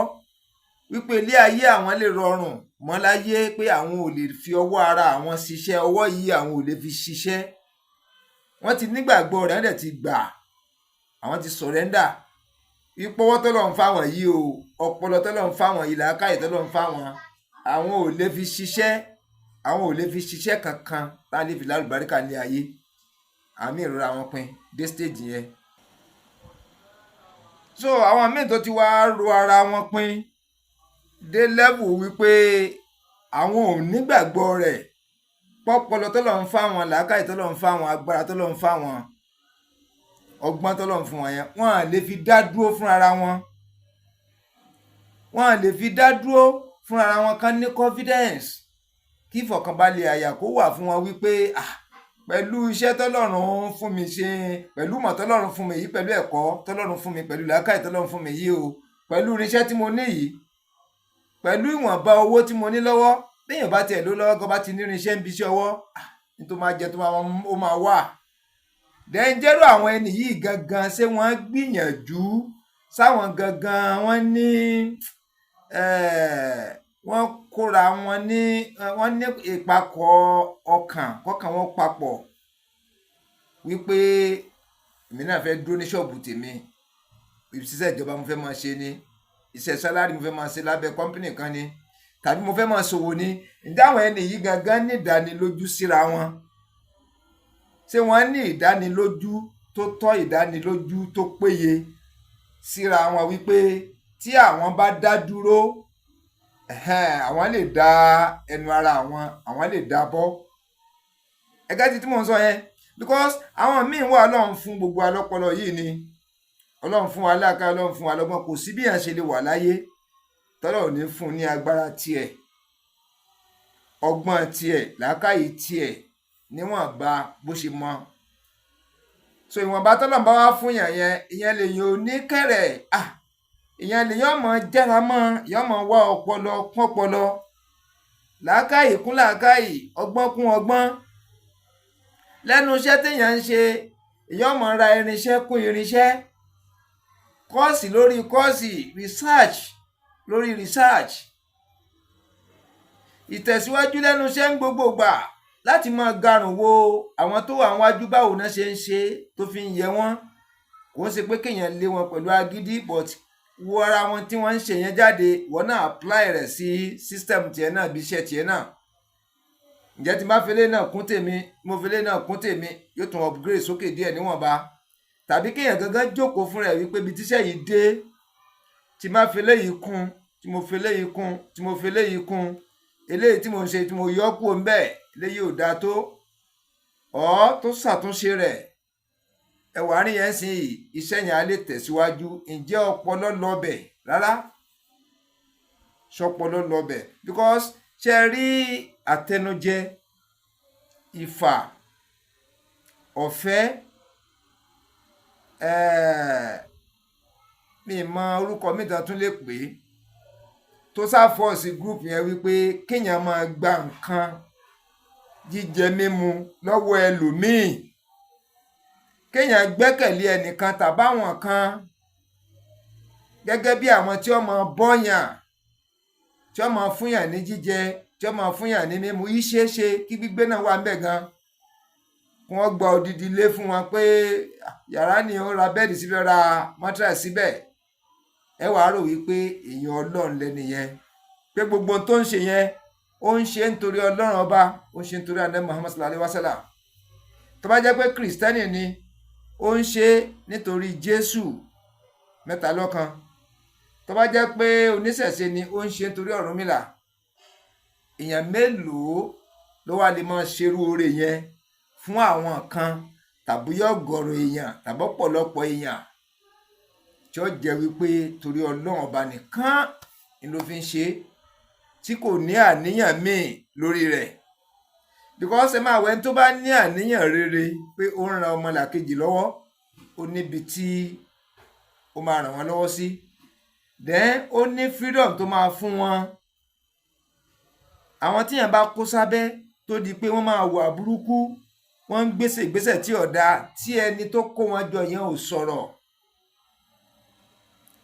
wípé ilé ayé àwọn lè rọrùn mọ́ láyé, pé àwọn ò lè fi ọwọ́ ara àwọn ṣiṣẹ́, ọwọ́ yìí àwọn ò lè fi ṣiṣẹ́. Wọ́n ti nígbàgbọ́ rẹ̀, wọ́n dẹ̀ ti gbà, àwọn ti surrender ìpọwọ́ tọ́lọ̀ ń fáwọn yìí o, ọpọlọ tọ́lọ̀ ń fáwọn yìí, làákàyè tọ́lọ̀ ń fáwọn, àwọn ò lè fi ṣiṣẹ́, àwọn ò lè fi ṣiṣẹ́ kankan tá a lè fi lálùbáríkà ní ayé. Àmì ìrora wọn pin dé stage yẹn. So àwọn míì tó ti wá ro ara wọn pin dé level wípé àwọn ò nígbàgbọ́ rẹ̀, pọ́pọlọ tọ́lọ̀ ń fáwọn, làákàyè tọ́lọ̀ ń fáwọn, agbára tọ́lọ̀ ń fáwọn, ọgbọ́n tọ́lọ̀ ń fún wọn yẹn, wọ́n á lè fi dá dúró fún ara wọn, wọ́n á lè fi dá dúró fún ara wọn, kán ní confidence, kí ìfọ̀kànbalẹ̀ àyà kó wà fún wọn wípé, ah, pẹ̀lú iṣẹ́ tọ́lọ́run fún mi ṣe, pẹ̀lú ìmọ̀ tọ́lọ́run fún mi yìí, pẹ̀lú ẹ̀kọ́ tọ́lọ́run fún mi, pẹ̀lú làákàyè tọ́lọ́run fún mi yìí o, pẹ̀lú irinṣẹ́ tí mo ní yìí, pẹ̀lú ìwọ̀nba owó tí mo ní lọ́wọ́, béèyàn bá tiẹ̀ ló lọ́wọ́ gan, bá ti ní irinṣẹ́ ń bi iṣẹ́ ọwọ́ ní tó máa jẹ tó máa ó máa wà. Dẹ́njẹ́rú àwọn ẹni yìí gangan, ṣé wọ́n gbìyànjú sáwọn gangan? Wọ́n ní wọ́n kóra wọn ní, wọ́n ní ìpapọ̀ ọkàn, kọ́kàn wọn papọ̀ wípé èmi náà fẹ́ dúró ní ṣọ́ọ̀bù tèmi, iṣẹ́ ìjọba mo fẹ́ máa ṣe ni, iṣẹ́ salary mo fẹ́ máa ṣe lábẹ́ company kan ni, tàbí mo fẹ́ máa ṣòwò ni. Ǹjẹ́ àwọn ẹni yìí gangan ní ìdánilójú síra wọn? Ṣé wọ́n ní ìdánilójú tó tọ́, ìdánilójú tó péye síra wọn wípé tí àwọn bá dá dúró, àwọn lè dá ẹnu ara àwọn, àwọn lè dá bọ́? Ẹgẹ́ tí mò ń sọ yẹn, because àwọn míín wà, Ọlọ́run fún gbogbo alọ́pọlọ yìí ni, Ọlọ́run fún wa láàká, Ọlọ́run fún wa lọ́gbọ́n. Kò sí bí èèyàn ṣe lè wà láyé tọ́lọ̀ ò ní fún un ní agbára tiẹ̀, ọgbọ́n tiẹ̀, làákàyè tiẹ̀, níwọ̀nba bó ṣe mọ. So ìwọ̀nba tọ́lọ̀ bá wá fún yàn yẹn, ìyẹn lèyàn ò ní kẹ̀rẹ̀, ah, ìyẹn lèyàn mọ̀ jára mọ́, ìyẹn mọ̀ wá ọpọlọ kún ọpọlọ, làákàyè kún làákàyè, ọgbọ́n kún ọgbọ́n. Lẹ́nu iṣẹ́ téèyàn ń ṣe, èèyàn mọ̀ ra irinṣẹ́ kún irinṣẹ́, course lórí course, research lórí research, ìtẹ̀síwájú lẹ́nu iṣẹ́ ń gbogbo gbà, láti máa garùn wo àwọn tó wà níwájú, báwo náà ṣe ń ṣe tó fi ń yẹ wọ́n. Kò ń ṣe pé kéèyàn lé wọn pẹ̀lú agídí, but wo ara wọn tí wọ́n ń ṣe yẹn jáde, wọ́n náà apply rẹ̀ sí system tiẹ̀ náà, bí iṣẹ́ tiẹ̀ náà. Ǹjẹ́ tí n bá fẹlẹ́ náà kún tèmi, mo fẹlẹ́ náà kún tèmi, yóò tún upgrade sókè díẹ̀ níwọ̀nba. Tàbí kéèyàn gangan jókòó fúnra ẹ̀ wípé ibi tíṣẹ́ yìí dé, tí n bá fẹlẹ́ yìí kún, tí mo fẹlẹ́ yìí kún, tí mo fẹlẹ́ yìí kún, eléyìí tí mo ń ṣe, tí mo yọ kúrò ńbẹ̀, eléyìí ò dáa tó ọ́, tó ṣàtúnṣe rẹ̀, ẹwà àárín yẹn sìn yìí, iṣẹ́ yẹn á lè tẹ̀síwájú. Ǹjẹ́ ọpọlọ lọbẹ̀ rárá? Ṣọpọlọ lọbẹ̀? Because ṣe rí àtẹnujẹ, ìfà ọ̀fẹ́, mi mọ orúkọ mi tán tún lè pè é, tó sáfọ́ọ̀sì group yẹn wípé kéèyàn máa gba nǹkan jíjẹ mímu lọ́wọ́ ẹlòmíì, kéèyàn gbẹ́kẹ̀lé ẹnìkan tàbáwọn kan gẹ́gẹ́ bí àwọn tí ó máa bọ́yàn, tí ó máa fúnyàn ní jíjẹ, tí ó máa fúnyàn ní mímu yìí. Ṣeé ṣe kí gbígbé náà wà ńbẹ̀ gan, kí wọ́n gba odidi ilé fún wọn pé yàrá ni ó ra bed síbẹ̀, ra mattress síbẹ̀. Ẹ wàá rò wípé èèyàn Ọlọ́run lẹ́ni yẹn, pé gbogbo ohun tó ń ṣe yẹn, ó ń ṣe nítorí Ọlọ́run Ọba, ó ń ṣe nítorí Ànábì Muhammad sallallahu alayhi wa sallam. Tó bá jẹ́ pé Kìrìsìtẹ́nì ni, ó ń ṣe nítorí Jésù mẹ́ta lọ́kan. Tó bá jẹ́ pé oníṣẹ̀ṣe ni, ó ń ṣe nítorí Ọ̀rúnmìlà. Èèyàn mélòó ló wá lè máa ṣerú oore yẹn fún àwọn kan, tàbí ọ̀gọ̀rọ̀ èèyàn, tàbí ọ̀pọ̀lọpọ̀ èèyàn, tí ó jẹ́ wípé torí Ọlọ́run Ọba nìkan ni ló fi ń ṣe, tí kò ní àníyàn míì lórí rẹ̀? Because ẹ máa wẹ, ẹni tó bá ní àníyàn rere pé ó ń ran ọmọlàkejì lọ́wọ́, ó níbi tí ó máa ràn wọ́n lọ́wọ́ sí, then ó ní freedom tó máa fún wọn. Àwọn tíyàn bá kó sábẹ́ tó di pé wọ́n máa wà burúkú, wọ́n ń gbèsè ìgbésẹ̀ tí ò dáa, tí ẹni tó kó wọn jọ yẹn ò sọ̀rọ̀,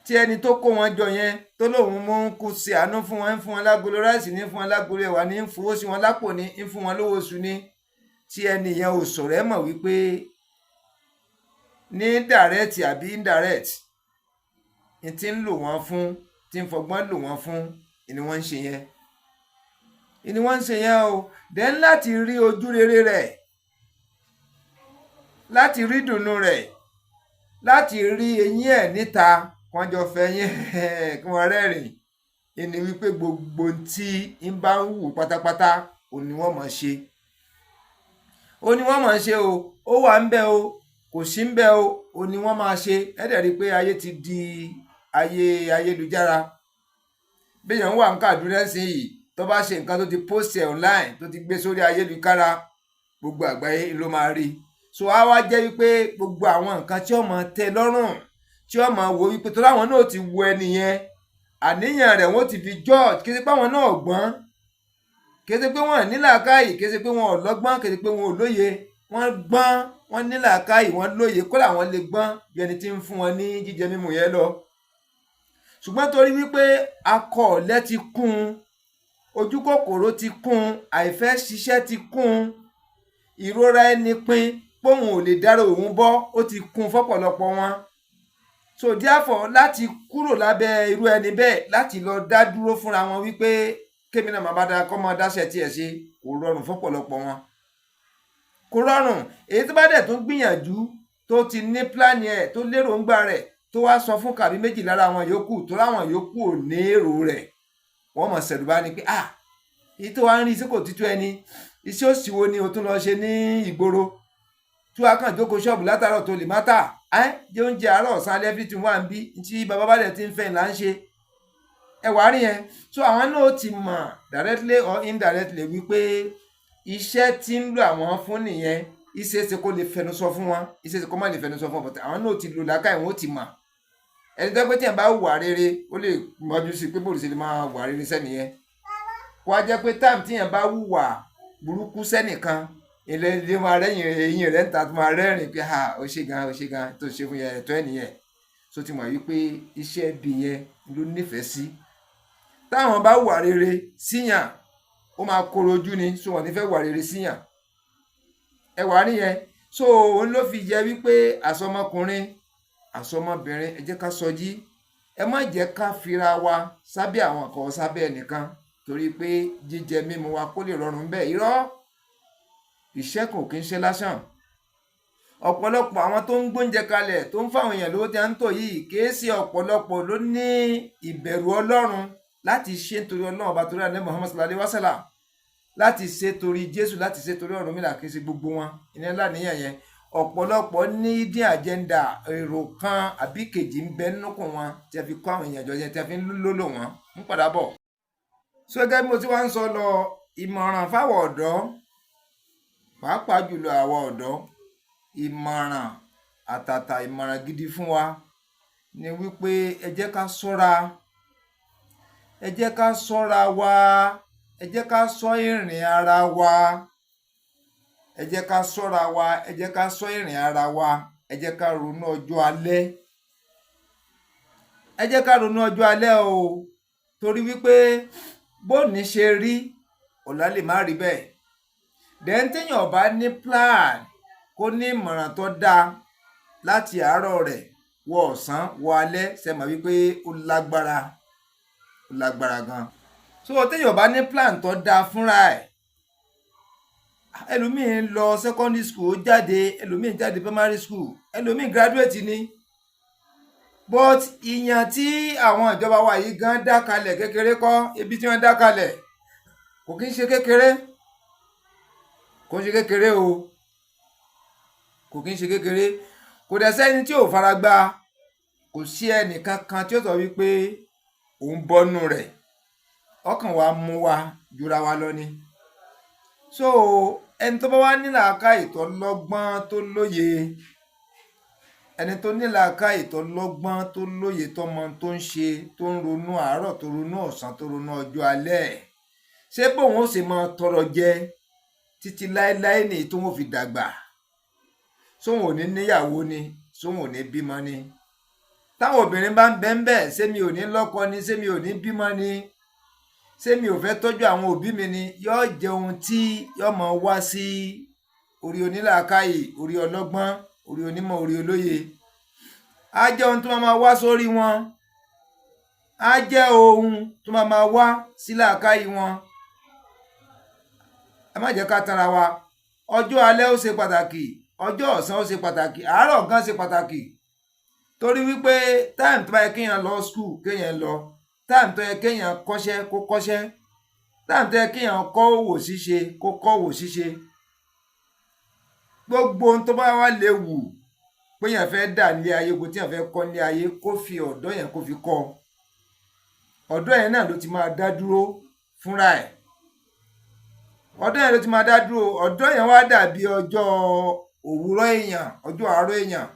tí ẹni tó kó wọn jọ yẹn tó lóun mú kó ṣe àánú fún wọn, ń fún wọn lágolo rice, ní fún wọn lágolo ẹ̀wà, ní ń fowó sí wọn lápò, ní ń fún wọn lówó oṣù, ní tí ẹni yẹn ò sọ̀rọ̀, ẹ mọ̀ wípé ní direct àbí indirect ní tí ń lò wọ́n fún, tí ń fọgbọ́n lò wọ́n fún ni wọ́n ń ṣe yẹn, ni wọ́n ń ṣe yẹn o. Then láti rí ojú rere rẹ̀, láti rí dùnnú rẹ̀, láti rí eyín ẹ̀ níta, wọ́n jọ fẹ̀yìn kí wọ́n rẹ́rìn, ẹni wípé gbogbo tí ń bá ń wù pátápátá òun ni wọ́n máa ṣe, ó ní wọ́n máa ṣe o. Ó wà ń bẹ o, kò sí ń bẹ o, ó ní wọ́n máa ṣe. Ẹ dẹ̀ rí i pé ayé ti di ayé ayélujára. Béèyàn wà ń Kàdúrà sí yìí, tó bá ṣe nǹkan, tó ti post ẹ̀ online, tó ti gbé sórí ayélujára, gbogbo àgbáyé ló máa rí. So á wá jẹ́ wípé gbogbo àwọn nǹkan tí ó máa tẹ́ lọ́rùn, tí ó máa wò wípé tó láwọn náà ti wo ẹni yẹn, àníyàn rẹ̀ wọ́n ti fi judge. Kí ṣe pé àwọn náà gbọ́n, kì í ṣe pé wọ́n ní làákàyè, kì í ṣe pé wọ́n ò lọ́gbọ́n, kì í ṣe pé wọ́n ò lóye. Wọ́n gbọ́n, wọ́n ní làákàyè, wọ́n lóye, kódà wọ́n lè gbọ́n bí ẹni tí ń fún wọn ní jíjẹ mímu yẹn lọ. Ṣùgbọ́n torí wípé akọ ọ̀lẹ ti kún un, ojú kòkòrò ti kún un, àìfẹ́ ṣiṣẹ́ ti kún un, ìrora ẹni pin póun ò lè dára òun bọ́, ó ti kún fọ́pọ̀lọpọ̀ wọn. So therefore, láti kúrò lábẹ́ irú ẹni bẹ́ẹ̀, láti lọ dá dúró fúnra wọn wípé kémi náà máa bá dá kọ́ máa dáṣẹ́ tiẹ̀ ṣe, kò rọrùn fọ́pọ̀lọpọ̀ wọn, kò rọrùn. Èyí tó bá dẹ̀ tún gbìyànjú, tó ti ní plan ẹ̀, tó lérò ń gbà rẹ̀, tó wá sọ fún kàbí méjì lára àwọn yòókù, tó láwọn yòókù ò ní èrò rẹ̀, wọ́n mọ̀ sẹ̀rù bá ní pé, ah, èyí tó wá ń rí sí kò títú ẹni, iṣẹ́ òsì wo ni o tún lọ ṣe ní ìgboro, tí wàá kàn jókòó ṣọ́ọ̀bù látàárọ̀ tó lè má tà ẹ́ jẹ́ oúnjẹ àárọ̀, ọ̀sán, alẹ́, everything wà ń bí tí bàbá bá dẹ̀ ti ń fẹ́ là ń ṣe. Ẹ wàá rí yẹn. So àwọn náà ti mọ̀ directly or indirectly wípé iṣẹ́ tí ń lò àwọn fún nìyẹn. Ìṣeéṣe kó lè fẹnu sọ fún wọn, ìṣeéṣe kó má lè fẹnu sọ fún wọn, but àwọn náà ti lò lákàì, wọn ó ti mọ̀. Ẹni tó pé tí ẹ̀ bá wà rere, ó lè mọ́jú sí pé bóòlù ṣe lè máa wà rere sẹ́niyẹn. Kó wá jẹ́ pé time tí yẹn bá wùwà burúkú sẹ́nìkan, ilé ilé máa rẹ́yìn eyín rẹ̀ ń ta, tó máa rẹ́rìn pé, ha, ó ṣe gan, ó ṣe gan, tó ṣe fún yẹn ẹ̀tọ́ ẹ̀ nìyẹn. So ti mọ̀ wípé iṣẹ́ ibi yẹn ló nífẹ̀ẹ́ sí. Táwọn bá wà rere síyàn, ó máa kóró ojú ni, so wọ́n nífẹ̀ẹ́ wà rere síyàn. Ẹ wà níyẹn. So òun ló fi jẹ́ wípé àsọmọkùnrin, àsọmọbìnrin, ẹ jẹ́ ká sọjí. Ẹ má jẹ́ ká fira wa sábẹ́ àwọn kan, sábẹ́ ẹnìkan, torí pé jíjẹ mímu wa kó lè rọrùn bẹ́ẹ̀. Irọ́, iṣẹ́ kò kí ń ṣe lásán. Ọ̀pọ̀lọpọ̀ àwọn tó ń gbóúnjẹ kalẹ̀, tó ń fáwọn èèyàn lówó tí a ń tò yìí, kìí ṣe ọ̀pọ̀lọpọ̀ ló ní ìbẹ̀rù Ọlọ́run láti ṣe nítorí Ọlọ́run ọba, torí àná Muhammad sallallahu alayhi wa sallam, láti ṣe torí Jésù, láti ṣe torí Ọ̀rúnmìlà. Kìí ṣe gbogbo wọn ìyẹn láníyàn yẹn. Ọ̀pọ̀lọpọ̀ ní dín agenda, èrò kan àbí kejì ń bẹ nínú wọn tí a fi kó àwọn èèyàn jọ yẹn, tí a fi ń lólò wọn ń padà bọ̀. So gẹ́gẹ́ bí mo ti wá ń sọ lọ, ìmọ̀ràn fáwọn ọ̀dọ́, pàápàá jùlọ àwọn ọ̀dọ́, ìmọ̀ràn àtàtà, ìmọ̀ràn gidi fún wa ni wípé ẹ jẹ́ ká ṣọ́ra, ẹ jẹ́ ká ṣọ́ra wa, ẹ jẹ́ ká ṣọ́ ìrìn ara wa, ẹ jẹ́ ká ṣọ́ra wa, ẹ jẹ́ ká ṣọ́ ìrìn ara wa, ẹ jẹ́ ká ronú ọjọ́ alẹ́, ẹ jẹ́ ká ronú ọjọ́ alẹ́ o, torí wípé bóòní ṣe rí, ọ̀la lè má rí bẹ́ẹ̀. Then téèyàn bá ní plan, kó ní ìmọ̀ràn tó dáa láti àárọ̀ rẹ̀ wọ ọ̀sán wọ alẹ́, ṣe mọ̀ wípé ó lágbára, ó lágbára gan. So téèyàn bá ní plan tó dáa fúnra ẹ̀, ẹlòmíín lọ secondary school, ó jáde, ẹlòmíín jáde primary school, ẹlòmíín graduate ni, but ìyàn tí àwọn ìjọba wa yìí gan dá kalẹ̀ kékeré kọ́. Ibi tí wọ́n dá kalẹ̀ kò kí ń ṣe kékeré, kò ń ṣe kékeré o, kò kí ń ṣe kékeré. Kò dẹ̀ sẹ́ni tí ò fara gbá, kò sí ẹnìkan kan tí ó sọ wípé òun bọ́nú rẹ̀. Ọkàn wa mú wa jura wa lọ ni. So ẹni tó bá wá ní làákàyè tó lọ́gbọ́n tó lóye, ẹni tó ní làákàyè tó lọ́gbọ́n tó lóye, tó mọ tó ń ṣe, tó ń ronú àárọ̀, tó ronú ọ̀sán, tó ronú ọjọ́ alẹ́, ṣé bóun ó sì máa tọrọ jẹ títí láéláé nìyí tó wọn fi dàgbà? Sóun ò ní níyàwó ni? Sóun ò ní bímọ ni? Táwọn obìnrin bá ń bẹ́ ń bẹ̀, ṣé mi ò ní lọ́kọ ni? Ṣé mi ò ní bímọ ni? Ṣé mi ò fẹ́ tọ́jú àwọn òbí mi ni? Yóò jẹ ohun tí yóò máa wá sí orí onílàákàyè, orí ọlọ́gbọ́n, orí onímọ̀, orí olóye. Á jẹ́ ohun tó máa wá sórí wọn, á jẹ́ ohun tó máa wá sí làákàyè wọn. Ẹ má jẹ́ ká tanra wa. Ọjọ́ alẹ́ ó ṣe pàtàkì, ọjọ́ ọ̀sán ó ṣe pàtàkì, àárọ̀ gan ṣe pàtàkì, torí wípé time tó bá yẹ kéèyàn lọ school, kéèyàn lọ, time tó yẹ kéèyàn kọ́ṣẹ́, kó kọ́ṣẹ́, time tó yẹ kéèyàn kọ́ òwò ṣíṣe, kó kọ́ òwò ṣíṣe. Gbogbo ohun tó bá wà lè wù péyàn fẹ́ dà nílé ayé, gbogbo tíyàn fẹ́ kọ́ nílé ayé, kó fi ọ̀dọ́ yẹn kó fi kọ́. Ọ̀dọ́ yẹn náà ló ti máa dá dúró fúnra ẹ̀. Ọ̀dọ́ yẹn ló ti máa dá dúró. Ọ̀dọ́ yẹn wá dàbí ọjọ́ òwúrọ̀ èèyàn, ọjọ́ àárọ̀ èèyàn.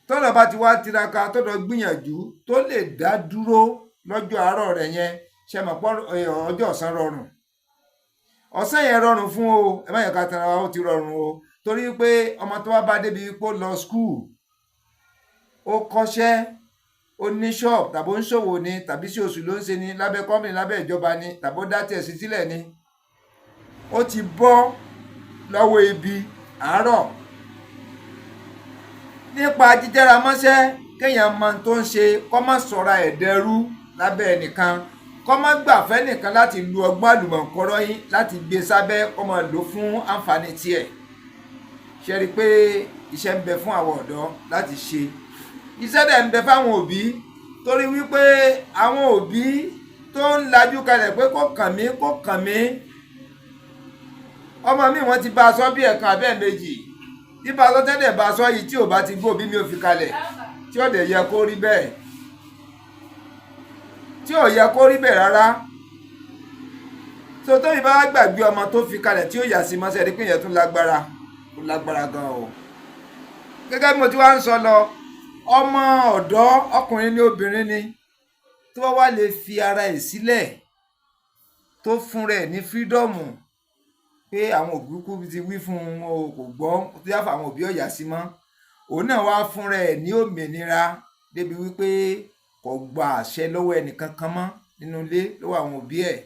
Tọ́dọ̀ bá ti wá tiraka, tọ́dọ̀ gbìyànjú, tó lè dá dúró lọ́jọ́ àárọ̀ rẹ̀ yẹn, ṣe mọ̀ pọ́ ọjọ́ ọ̀sán rọrùn? Ọ̀sán yẹn rọrùn fún o. Ẹ má yẹ ká tara wa, ó ti rọrùn o, torí pé ọmọ tó wá bá débi pé ó lọ school, ó kọ́ṣẹ́, ó ní ṣọ́ọ̀bù, tàbí ó ń ṣòwò ni, tàbí sí oṣù ló ń ṣe ni lábẹ́ company, lábẹ́ ìjọba ni, tàbí ó dá tiẹ̀ sí sílẹ̀ ni, ó ti bọ́ lọ́wọ́ ibi àárọ̀ nípa jíjára mọ́ṣẹ́, kéèyàn mọ tó ń ṣe, kó má sọra ẹ̀ dẹrú lábẹ́ ẹnìkan, kó má gbà fẹ́ nìkan láti lu ọgbọ́n àlùmọ̀kọ́rọ́ yín láti gbé sábẹ́, kó máa lò fún àǹfààní tiẹ̀. Ṣe rí i pé iṣẹ́ ń bẹ fún àwọn ọ̀dọ́ láti ṣe? Iṣẹ́ dẹ̀ ń bẹ fáwọn òbí, torí wípé àwọn òbí tó ń lajú kalẹ̀ pé kó kàn mí, kó kàn mí, ọmọ mi, wọ́n ti bá a sọ bí ẹ̀kan abẹ́ méjì, bí bá a sọ tẹ́lẹ̀, bá a sọ yìí, tí ò bá ti gbọ́, òbí mi ò fi kalẹ̀, tí ò dẹ̀ yẹ kó rí bẹ́ẹ̀, tí ò yẹ kó rí bẹ́ẹ̀ rárá. Tó tóbi bá gbàgbé ọmọ tó fi kalẹ̀, tí ó yà sí mọ́sẹ̀ rí pé yẹn tún lágbára, ó lágbára gan o. Gẹ́gẹ́ bí mo ti wá ń sọ lọ, ọmọ ọ̀dọ́, ọkùnrin ní, obìnrin ni, tó wá lè fi ara ẹ̀ sílẹ̀, tó fún rẹ̀ ní freedom, pé àwọn òbí kú ti wí fún un, o kò gbọ́, tó yá fún àwọn òbí ọ̀yà sí mọ́, òun náà wá fún rẹ̀ ní òmìnira débi wípé kò gba àṣẹ lọ́wọ́ ẹnìkankan mọ́ nínú ilé, lọ́wọ́ àwọn òbí ẹ̀,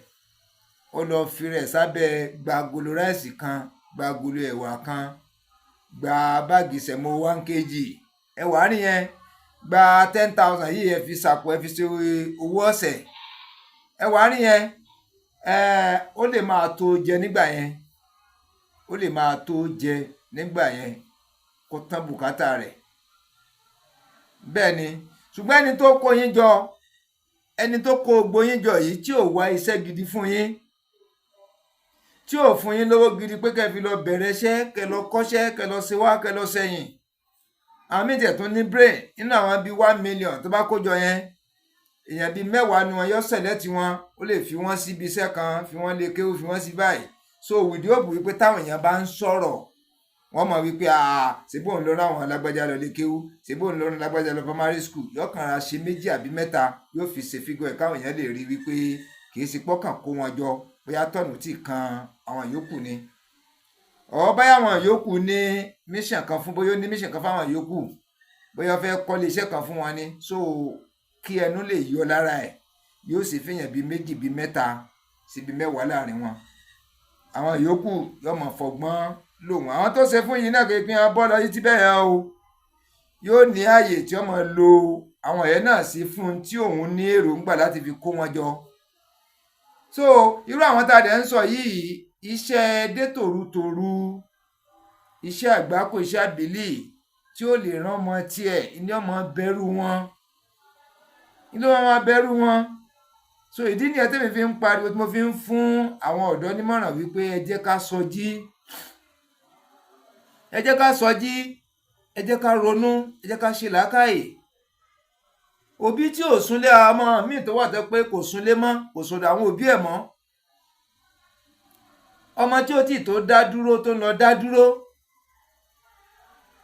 ó lọ fi rẹ̀ sábẹ́ gba agolo rice kan, gba agolo ẹ̀wà kan, gba báàgì semo 1 kg ẹ̀wà nìyẹn, gba 10,000 yìí, ẹ fi sàpò, ẹ fi ṣe owó ọ̀sẹ̀, ẹ̀wà nìyẹn. Ẹ ó lè máa tó jẹ nígbà yẹn, ó lè máa tó jẹ nígbà yẹn kó tán bùkátà rẹ̀. Bẹ́ẹ̀ ni. Ṣùgbọ́n ẹni tó kó yín jọ, ẹni tó kó gbogbo yín jọ yìí, tí ò wá iṣẹ́ gidi fún yín, tí ò fún yín lówó gidi pé kẹ́ fi lọ bẹ̀rẹ̀ iṣẹ́, kẹ́ lọ kọ́ṣẹ́, kẹ́ lọ ṣe wá, kẹ́ lọ sẹ́yìn. Àwọn míì tẹ̀ tún ní brain nínú àwọn bíi 1 million tó bá kó jọ yẹn, èèyàn bíi 10 ni wọn yọ select wọn, ó lè fi wọ́n síbi iṣẹ́ kan, fi wọ́n lé kéwú, fi wọ́n sí báyìí. So with the hope wípé táwọn èèyàn bá ń sọ̀rọ̀, wọ́n mọ̀ wípé, ah, ṣebí òun ló rán àwọn alágbájá lọ lé kéwú, ṣebí òun ló rán lágbájá lọ primary school. Yóò kàn ra ṣe méjì àbí mẹ́ta, yóò fi ṣe figure ẹ̀ káwọn èèyàn lè rí wípé kì í ṣe pọ́kàn kó wọn jọ, bóyá tọ̀nù tí kan àwọn yòókù ni, ọ̀ báyà àwọn yòókù ní mission kan fún, bóyá ó ní mission kan fáwọn yòókù, bóyá ó fẹ́ kọ́lé iṣẹ́ kan fún wọn ni. So kí ẹnu lè yọ lára ẹ̀, yóò sì fìyàn bíi méjì, bíi mẹ́ta síbi 10 láàrin wọn. Àwọn yòókù yóò mọ̀ fọgbọ́n lò wọ́n. Àwọn tó ṣe fún yìí náà kékeré wọn bọ́ lọ yìí tí bẹ́ẹ̀ yẹn o, yóò ní ààyè tí wọ́n máa lo àwọn ẹ̀yẹ náà sí fún tí òun ní èròǹgbà láti fi kó wọn jọ. So irú àwọn tá a dẹ̀ ń sọ yìí, iṣẹ́ dé tòrutòru, iṣẹ́ àgbákò, iṣẹ́ àbílì tí ó lè rán ọmọ tiẹ̀ ní ọmọ bẹ̀rù wọn, ní ọmọ bẹ̀rù wọn. So ìdí nìyẹn tẹ́mi fi ń pariwo, tí mo fi ń fún àwọn ọ̀dọ́ nímọ̀ràn wípé ẹ jẹ́ ká sọjí, ẹ jẹ́ ká sọjí, ẹ jẹ́ ká ronú, ẹ jẹ́ ká ṣe làákàyè. Òbí tí ò súnlé, ọmọ míì tó wà tó pé kò súnlé mọ́, kò sọ̀dọ̀ àwọn òbí ẹ̀ mọ́. Ọmọ tí ó tì tó dá dúró tó ń lọ dá dúró,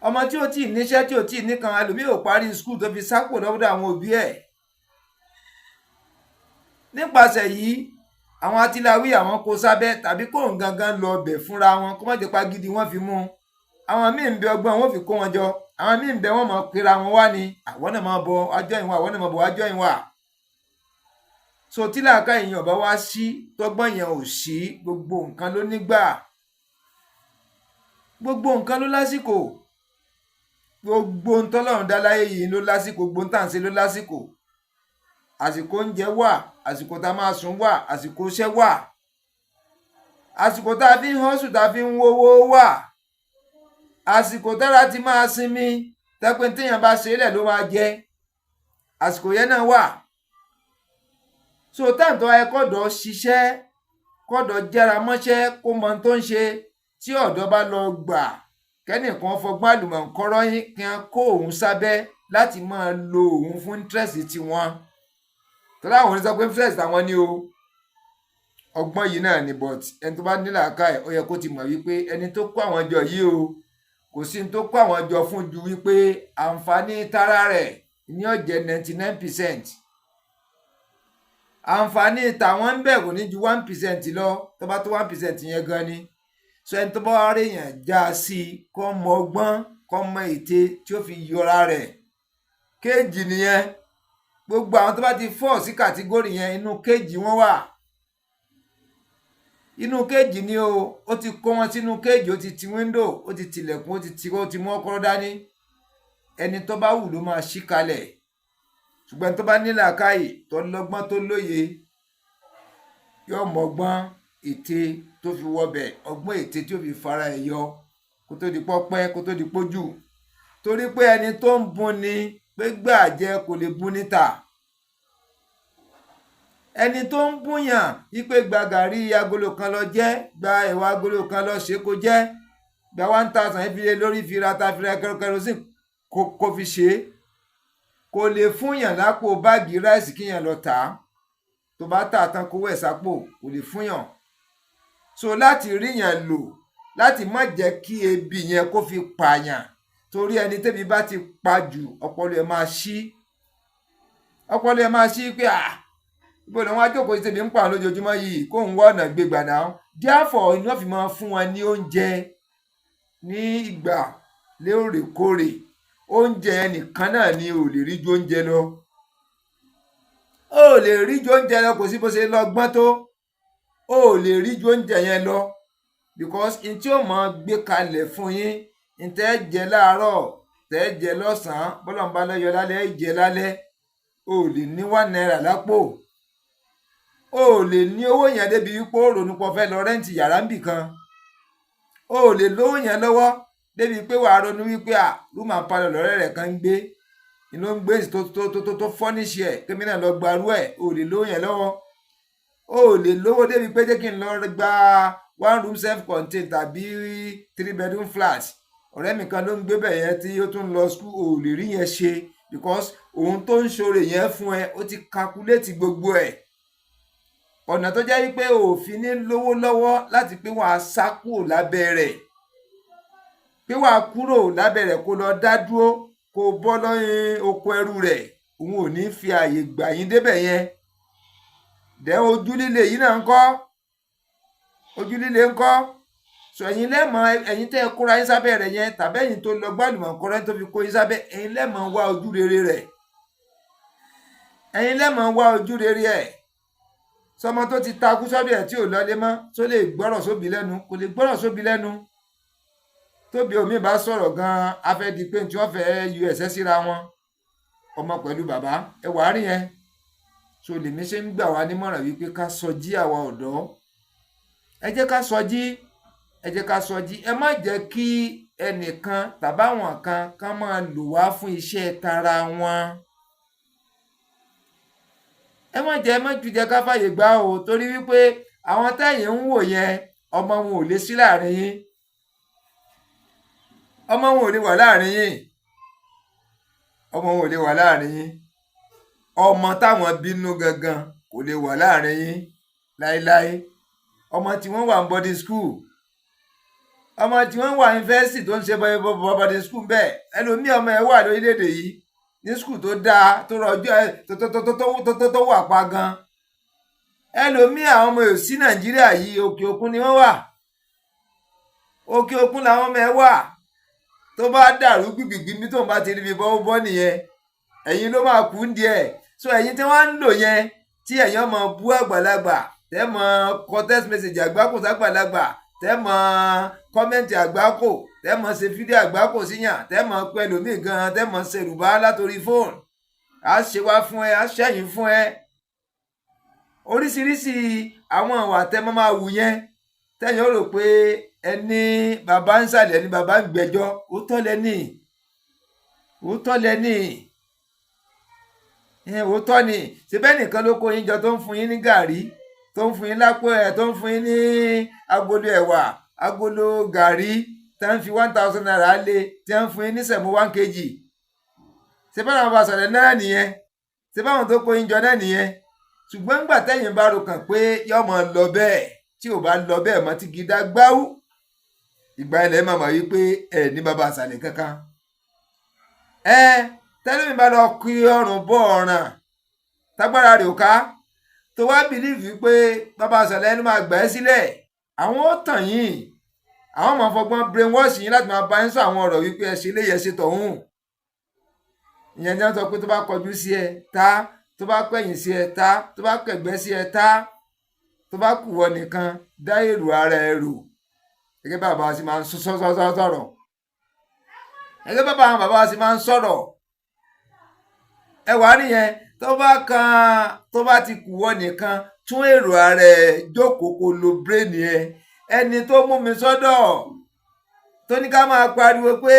ọmọ tí ó tì níṣẹ́, tí ó tì níkan, ẹlòmíì ò parí school tó fi sápò lọ́dọ̀ àwọn òbí ẹ̀. Nípasẹ̀ yìí, àwọn atiláwí, àwọn kó sábẹ́ tàbí kó ń gangan lọ ọbẹ̀ fúnra wọn, kó má jẹ́ pa gidi wọ́n fi mú un. Àwọn míì ń bẹ, ọgbọ́n wọn fi kó wọn jọ. Àwọn míì ń bẹ, wọ́n máa pera wọn wá ni, àwọn náà máa bọ wájọ́ ìwà, àwọn náà máa bọ̀ wájọ́ ìwà. So tí làákà èèyàn bá wá sí, tọ́gbọ́n yẹn ò sí, gbogbo nǹkan ló nígbà, gbogbo nǹkan ló lásìkò. Gbogbo ń tọ́lọ́run dá láyé yìí ló lásìkò. Gbogbo ń tà ń ṣe ló lásìkò. Àsìkò oúnjẹ wà, àsìkò tá a máa sùn wà, àsìkò iṣẹ́ wà, àsìkò tá a fi ń hustle, tá a fi ń wówó wà, àsìkò tára ti máa sinmi, tẹ́pẹ́ téèyàn bá ṣe é lẹ̀ ló máa jẹ, àsìkò yẹn náà wà. So time tó yẹ kọ́dọ̀ ṣiṣẹ́, kọ́dọ̀ jára mọ́ṣẹ́, kó mọ ohun tó ń ṣe, tí ọ̀dọ́ bá lọ gbà kẹ́nìkan fọgbọ́n àlùmọ̀ǹkọ́rọ́ yín kí wọ́n kó òun sábẹ́ láti máa lo òun fún interest tiwọn, tọ́lá àwọn oníṣẹ́ pé interest àwọn ni o. Ọgbọ́n yìí náà ni, but ẹni tó bá ní làákàyè, ó yẹ kó ti mọ̀ wípé ẹni tó kó àwọn jọ yìí o, kò sí ní tó kó àwọn jọ fún ju wípé àǹfààní tara rẹ̀ ní ó jẹ́ 99%, àǹfààní tàwọn ń bẹ̀ kò ní ju 1% lọ. Tó bá tó 1% yẹn gan ni. So ẹni tó bá wá rí èèyàn já sí i, kó mọ ọgbọ́n, kó mọ ète tí ó fi yọra rẹ̀. Kéèjì nìyẹn. Gbogbo àwọn tó bá ti fall sí category yẹn, inú cage wọn wà. Inú cage ni o. Ó ti kó wọn sínú cage, ó ti ti window, ó ti tilẹ̀kùn, ó ti ti, ó ti mú ọkọ́rọ́ dání. Ẹni tó bá wù ló máa ṣí kalẹ̀. Ṣùgbọ́n tó bá ní làákàyè, tó lọ́gbọ́n, tó lóye, yóò mọ ọgbọ́n ète tó fi wọbẹ̀, ọgbọ́n ète tí ó fi fara ẹ̀ yọ kó tó di pọ́pẹ́, kó tó di pójù. Torí pé ẹni tó ń bunni pé gbà jẹ kò lè bun níta. Ẹni tó ń búyàn wípé gba gàrí agolo kan lọ jẹ́, gba ẹ̀wà agolo kan lọ ṣe kó jẹ́, gba 1,000 fi lé lórí, fi ra ta, fi ra kerosene kó fi ṣe é, kò lè fúnyàn lápò bag rice kíyàn lọ tà á. Tó bá tà tán, kówó ẹ̀ sápò, kò lè fúnyàn. So láti ríyàn lò láti má jẹ́ kí ebi yẹn kó fi pààyàn, torí ẹni tẹ́bi bá ti pa jù, ọpọlọ ẹ̀ máa ṣí, ọpọlọ ẹ̀ máa ṣí pé, ah, ibo ni wọ́n á jókòó sí tẹ́bi ń pa àwọn lójoojúmọ́ yìí, kó ń wá ọ̀nà gbégbà náà. Therefore, iná fi máa fún wọn ní oúnjẹ ní ìgbà lóòrèkóòrè. Oúnjẹ nìkan náà ni ò lè rí ju oúnjẹ lọ, ó lè rí ju oúnjẹ lọ. Kò sí bó ṣe lọ gbọ́n tó, ó lè rí ju oúnjẹ yẹn lọ, because n tí ó máa gbé kalẹ̀ fún yín, n tẹ́ jẹ láàárọ̀, tẹ́ jẹ lọ́sàn-án, bọ́lá ń bá lọ́yọ̀ lálẹ́, jẹ lálẹ́, ó lè ní ₦1 lápò. Ó lè ní owó yẹn débi wípé ó ronú pọ̀ fẹ́ lọ rent yàrá níbì kan. Ó lè lówó yẹn lọ́wọ́ débi pé wàá ronú wípé à, room and parlour lọ́rẹ́ rẹ̀ kan ń gbé, inú ń gbé tó tó tó tó furnish ẹ̀, kémi náà lọ gbarú ẹ̀. Ó lè lówó yẹn lọ́wọ́. Ó lè lówó débi pé jẹ́ kí n lọ gba one room self contained tàbí three bedroom flat, ọ̀rẹ́ mi kan ló ń gbé bẹ̀ yẹn tí ó tún lọ school. Ò lè rí yẹn ṣe, because òun tó ń ṣoore yẹn fún ẹ, ó ti calculate gbogbo ẹ̀, ọ̀nà tó jẹ́ wípé òfin ní lówó lọ́wọ́ láti pé wàá sá kúrò lábẹ́ rẹ̀, pé wàá kúrò lábẹ́ rẹ̀, kó lọ dá dúró, kó bọ́ lọ́yìn oko ẹrú rẹ̀. Òun ò ní fi ààyè gbà yín débẹ̀ yẹn. Dẹ́ ojú líle yìí náà ń kọ́, ojú líle ń kọ́. Sọ ẹ̀yin lẹ́mọ̀, ẹ̀yin tẹ́ ẹ kóra yín sábẹ́ rẹ̀ yẹn, tàbí ẹ̀yin tó lọ gbàlùmọ̀ kọ́rẹ́ tó fi kó yín sábẹ́, ẹ̀yin lẹ́mọ̀ wá ojú rere rẹ̀, ẹ̀yin lẹ́mọ̀ wá ojú rere ẹ̀. Sọmọ tó ti takú sọ́dọ̀ ẹ̀ tí ò lọlé mọ́, tó lè gbọ́rọ̀ sóbi lẹ́nu? Kò lè gbọ́rọ̀ sóbi lẹ́nu. Tóbi omi bá sọ̀rọ̀ gan-an, afẹ́ di pé tí wọ́n fẹ́ yọ ẹ̀sẹ̀ síra wọn, ọmọ pẹ̀lú bàbá ẹ wàá rí yẹn. So lèmi ṣe ń gbà wá nímọ̀ràn wípé ká sọjí, àwa ọ̀dọ́, ẹ jẹ́ ká sọjí, ẹ jẹ́ ká sọjí. Ẹ má jẹ́ kí ẹnìkan tàbáwọn kan kán máa lò wá fún iṣẹ́ tara wọn. Ẹ má jẹ́, ẹ má jẹ́ ká fàyè gbà o, torí wípé àwọn tẹ́yìn ń wò yẹn, ọmọ wọn ò lè sí láàrin yín, ọmọ wọn ò lè wà láàrin yín, ọmọ wọn ò lè wà láàrin yín. Ọmọ táwọn bínú gangan kò lè wà láàrin yín láéláé. Ọmọ tí wọ́n wà ní boarding school, ọmọ tí wọ́n wà yunifásitì tó ń ṣe boarding school bẹ́ẹ̀. Ẹlòmíì, ọmọ ẹ̀ wà lórílẹ̀‐èdè yìí ní school tó dáa, tó rọjò ẹ, tó wà pa gan. Ẹlòmíì, àwọn ọmọ ẹ̀ sí Nàìjíríà yìí, òkè òkun ni wọ́n wà, òkè òkun làwọn ọmọ ẹ̀ wà. Tó bá dàrú gbìgbìgbì mi, tóun bá ti rí ibi bọ́ bọ́ nìyẹn, ẹ̀yin ló máa kú ń díẹ̀. So ẹ̀yin tí wọ́n ń lò yẹn, tí ẹ̀yin ọmọ bú àgbàlagbà, tẹ́ mọ kọ text message àgbákò sàgbàlagbà, tẹ́ mọ comment àgbákò, tẹ́ mọ ṣe fídíò àgbákò síyàn, tẹ́ mọ pẹ̀lú mí gan, tẹ́ mọ ṣèrùbá látòrí fóònù, á ṣe wá fún ẹ, á ṣẹ́yìn fún ẹ, oríṣiríṣi àwọn ìwà tẹ́ mọ́ máa wù yẹn, tẹ́yìn ó rò pé ẹni bàbá ń sàlẹ̀, ẹni bàbá ń gbẹ́jọ́. Òótọ́ lẹ́ni, òótọ́ lẹ́ni, òótọ́ ni. Síbẹ̀ nìkan ló kó yín jọ, tó ń fún yín ní gàrí, tó ń fún yín lápò ẹ̀, tó ń fún yín ní agolo ẹ̀wà, agolo gàrí, tí wọ́n fi ₦1,000 lé, tí wọ́n fún yín ní semo 1 kg. Síbẹ̀ àwọn bá sọ̀rọ̀ náà nìyẹn? Síbẹ̀ àwọn tó kó yín jọ náà nìyẹn? Ṣùgbọ́n ńgbà tẹ́yìn bá ro kàn pé yọmọ lọ bẹ́ẹ̀, tí ò bá lọ bẹ́ẹ̀ mọ́, tí gidá gbáwú, ìgbà ilẹ̀ máa mọ̀ wípé ẹ ní bàbá àṣàlẹ̀ kankan. Ẹ tẹ́lẹ̀mí bá lọ kí ọrùn bọ́ ọ̀ràn tágbára rẹ̀ ò ká, tó wá believe pé bàbá àṣàlẹ̀ ẹni máa gbà ẹ́ sílẹ̀, àwọn ó tàn yín, àwọn máa fọgbọ́n brainwash yín láti máa bá yín sọ àwọn ọ̀rọ̀ wípé ẹ ṣe léyẹ ṣe tọ̀hún. Ìyẹn ní wọ́n sọ pé tó bá kọjú sí ẹ tá, tó bá kẹ̀yìn sí ẹ tá, tó bá kẹ̀gbẹ́ sí ẹ tá, tó bá kù wọ nìkan, dá èrò ara ẹ rò. Gẹ́gẹ́ bá bàbá wa sì máa ń sọ̀rọ̀, gẹ́gẹ́ bá àwọn bàbá wa sì máa ń sọ̀rọ̀, ẹ wà nìyẹn. Tó bá kan, tó bá ti kù wọ nìkan, tún èrò ara ẹ jókòó, kó lo brain ẹ. Ẹni tó mú mi sọ́dọ̀, tó ní ká máa pariwo pé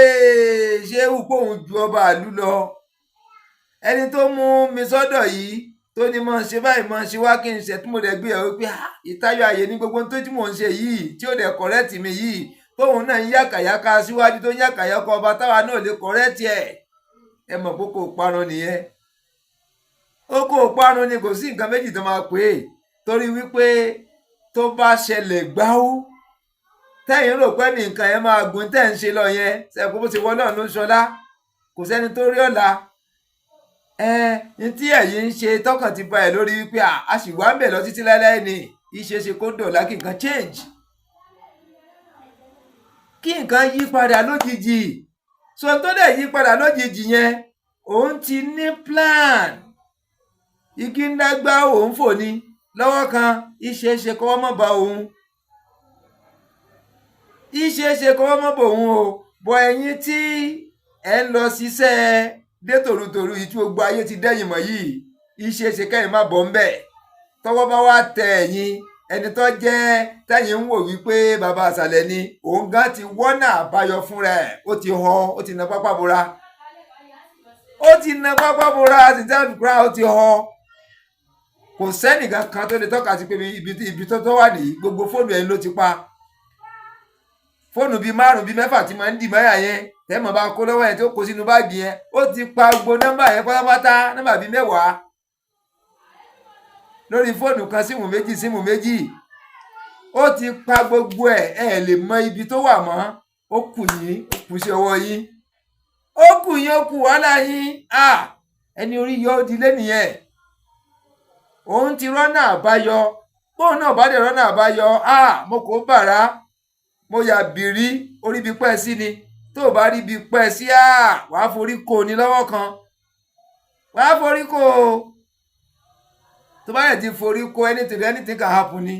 ṣé kóun ju ọba àlú lọ, ẹni tó mú mi sọ́dọ̀ yìí, tó ní mọ̀ ṣe báyìí, mọ̀ ṣe wá kí n ṣe, tí mo dẹ̀ gbé ẹ̀ wípé ìtayọ̀ àyè ní gbogbo tó tí mò ń ṣe yìí, tí ó dẹ̀ correct mi yìí, tóun náà ń yàkàyàkà síwájú, tó ń yàkàyàkà ọba táwa náà lè correct ẹ̀. Ẹ mọ̀ pé kò parun nìyẹn, ó kò parun ni. Kò sí nǹkan méjì tó máa pè é, torí wípé tó bá ṣẹlẹ̀ gbáú, tẹ́yìn rò pé ní nǹkan yẹn máa gùn tẹ́ ń ṣe lọ yẹn, ṣe bó ṣe wọ́n náà ló ń ṣọlá, kò sẹ́ni tó rí ọ̀la. Ẹ ní tí ẹ̀yin ń ṣe tọkàn ti ba ẹ̀ lórí wípé a sì wá ń bẹ̀ lọ títí láéláé ni. Ìṣeéṣe kó dọ̀la kí nǹkan change, kí nǹkan yí padà lójijì. So tó dẹ̀ yí padà lójijì yẹn, òun ti ní plan. Igi ńlá gbá òun fò ní lọ́wọ́ kan. Ìṣeéṣe kọ́wọ́ mọ́ bá òun, ìṣeéṣe kọ́wọ́ mọ́ bá òun o. Bọ̀ ẹ̀yin tí ẹ̀ ń lọ ṣiṣẹ́ dé tòrutòru yìí, tí gbogbo ayé ti dẹ́yìn mọ́ yìí, ìṣeéṣe kẹ́yìn má bọ̀ ń bẹ̀. Tọwọ́ bá wá tẹ ẹ̀yin, ẹni tó jẹ́ tẹ́yìn ń wò wípé bàbá àṣàlẹ̀ ni, òun gan ti wọ́nà àbáyọ fúnra ẹ̀. Ó ti họ, ó ti na pápá bora, ó ti na pápá bora àti tí ó ti họ. Kò sẹ́nìkan kan tó lè tọ́ka sí pé ibi tó wà nìyí. Gbogbo fóònù ẹ̀yin ló ti pa, fóònù bíi márùn bíi mẹ́fà tí máa ń dì mọ́yà yẹn, tẹ́mọ̀ bá kó lọ́wọ́ yẹn, tó kó sínú báàgì yẹn, ó ti pa gbogbo nọ́mbà yẹn pátápátá, nọ́mbà bíi 10 lórí fóònù kan, SIM méjì, SIM méjì, ó ti pa gbogbo ẹ̀. Ẹ̀ lè mọ ibi tó wà mọ́. Ó kù yín, ó kù sí ọwọ́ yín, ó kù yín, ó kù wàhálà yín. Ẹni orí yọ ó di lé nìyẹn. Òun ti rọ́nà àbáyọ. Bóun náà bá dẹ̀ rọ́nà àbáyọ, mo kò bàrà, mo yà bìrí orí bí pẹ́ sí ni. Tó o bá rí bí pẹ́ sí, wàá forí kò ní lọ́wọ́ kan, wàá forí kò. Tó bá yẹ ti forí kò, anything, anything can happen ni.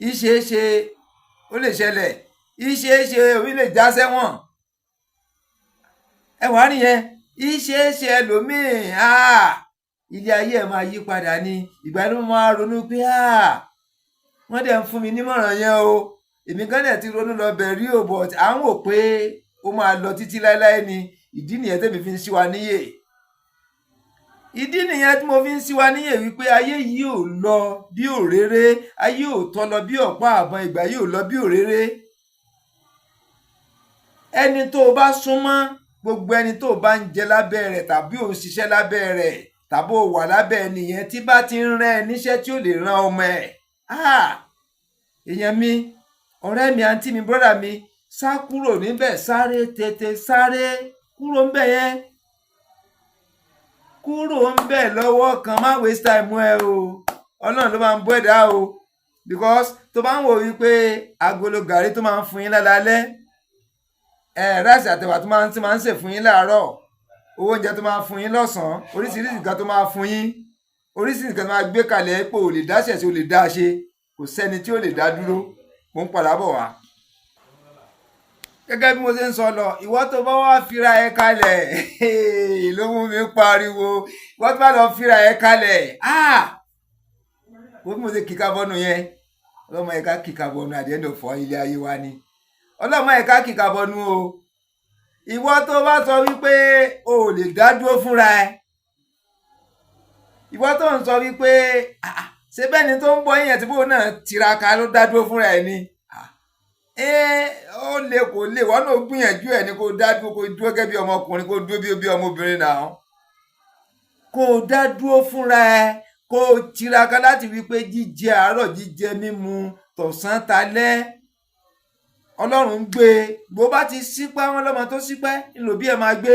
Ìṣeéṣe ó lè ṣẹlẹ̀, ìṣeéṣe omi lè já sẹ́wọ̀n. Ẹ wàá nìyẹn. Ìṣeéṣe ẹlòmíì, ilé ayé ẹ̀ máa yí padà ni. Ìgbà ló máa ronú pé wọ́n dẹ̀ ń fún mi nímọ̀ràn yẹn o, èmi gan dẹ̀ ti ronú lọ bẹ̀ rí o, but à ń wò pé ó máa lọ títí láéláé ni. Ìdí nìyẹn tẹ́mi fi ń ṣí wa níyè, ìdí nìyẹn tí mo fi ń ṣí wa níyè wípé ayé yìí ò lọ bí òréré, ayé ò tọ́ lọ bí ọ̀pá àbọ̀n, ìgbà yìí ò lọ bí òréré. Ẹni tó o bá súnmọ́, gbogbo ẹni tó o bá ń jẹ lábẹ́ rẹ̀, tàbí ò ń ṣiṣẹ́ lábẹ́ rẹ̀, tàbí ò wà lábẹ́ ẹnìyẹn, tí bá ti ń rán ẹ níṣẹ́ tí ó lè rán ọmọ ẹ̀. Èèyàn mi, ọ̀rẹ́ mi, àǹtí mi, brọ́dà mi, sá kúrò níbẹ̀, sáré tètè, sáré kúrò níbẹ̀ yẹn, kúrò níbẹ̀ lọ́wọ́ kan. Má waste time ẹ o. Ọlọ́run ló máa ń bọ́ ẹ̀dá o, because tó bá ń wò wípé agolo gàrí tó máa ń fún yín lálálẹ́ ẹ, rice àtẹ̀wà tó máa ń sè fún yín láàárọ̀, owó oúnjẹ tó máa fún yín lọ́sàn-án, oríṣiríṣi nǹkan tó máa fún yín, oríṣiríṣi nǹkan tó máa gbé kalẹ̀ pé ò lè dáṣẹ̀ sí, ò lè dá ṣe, kò sẹ́ni tí ò lè dá dúró. Mo ń padà bọ̀ wá. Gẹ́gẹ́ bí mo ṣe ń sọ lọ, ìwọ tó bá wá fira ẹ kalẹ̀ ló mú mi pariwo. Ìwọ tó bá lọ fira ẹ kalẹ̀, bó bí mo ṣe kíka bọ́nu yẹn, ọlọ́mọ ẹ̀ka kíka bọ́nu. At the end of ilé ayé wa ni ọlọ́mọ ẹ̀ka kíka bọ́nu o. Ìwọ tó bá sọ wípé o ò lè dá dúró fúnra ẹ, ìwọ tó ń sọ wípé ṣé bẹ́ẹ̀ ni tó ń bọ́ yẹn tí bóun náà tiraka ló dá dúró fúnra ẹ ni, ó lè kò lè, wọ́n náà gbìyànjú ẹ̀ ní kó dá dúró, kó dúró gẹ́gẹ́ bí ọmọkùnrin, kó dúró bí ọmọbìnrin náà, kó dá dúró fúnra ẹ, kó tiraka láti wípé jíjẹ àárọ̀, jíjẹ mímu, tọ̀sán talẹ́, Ọlọ́run ń gbé. Bó bá ti sípẹ́, wọn lọ́mọ tó sípẹ́ ńlò bí ẹ máa gbé.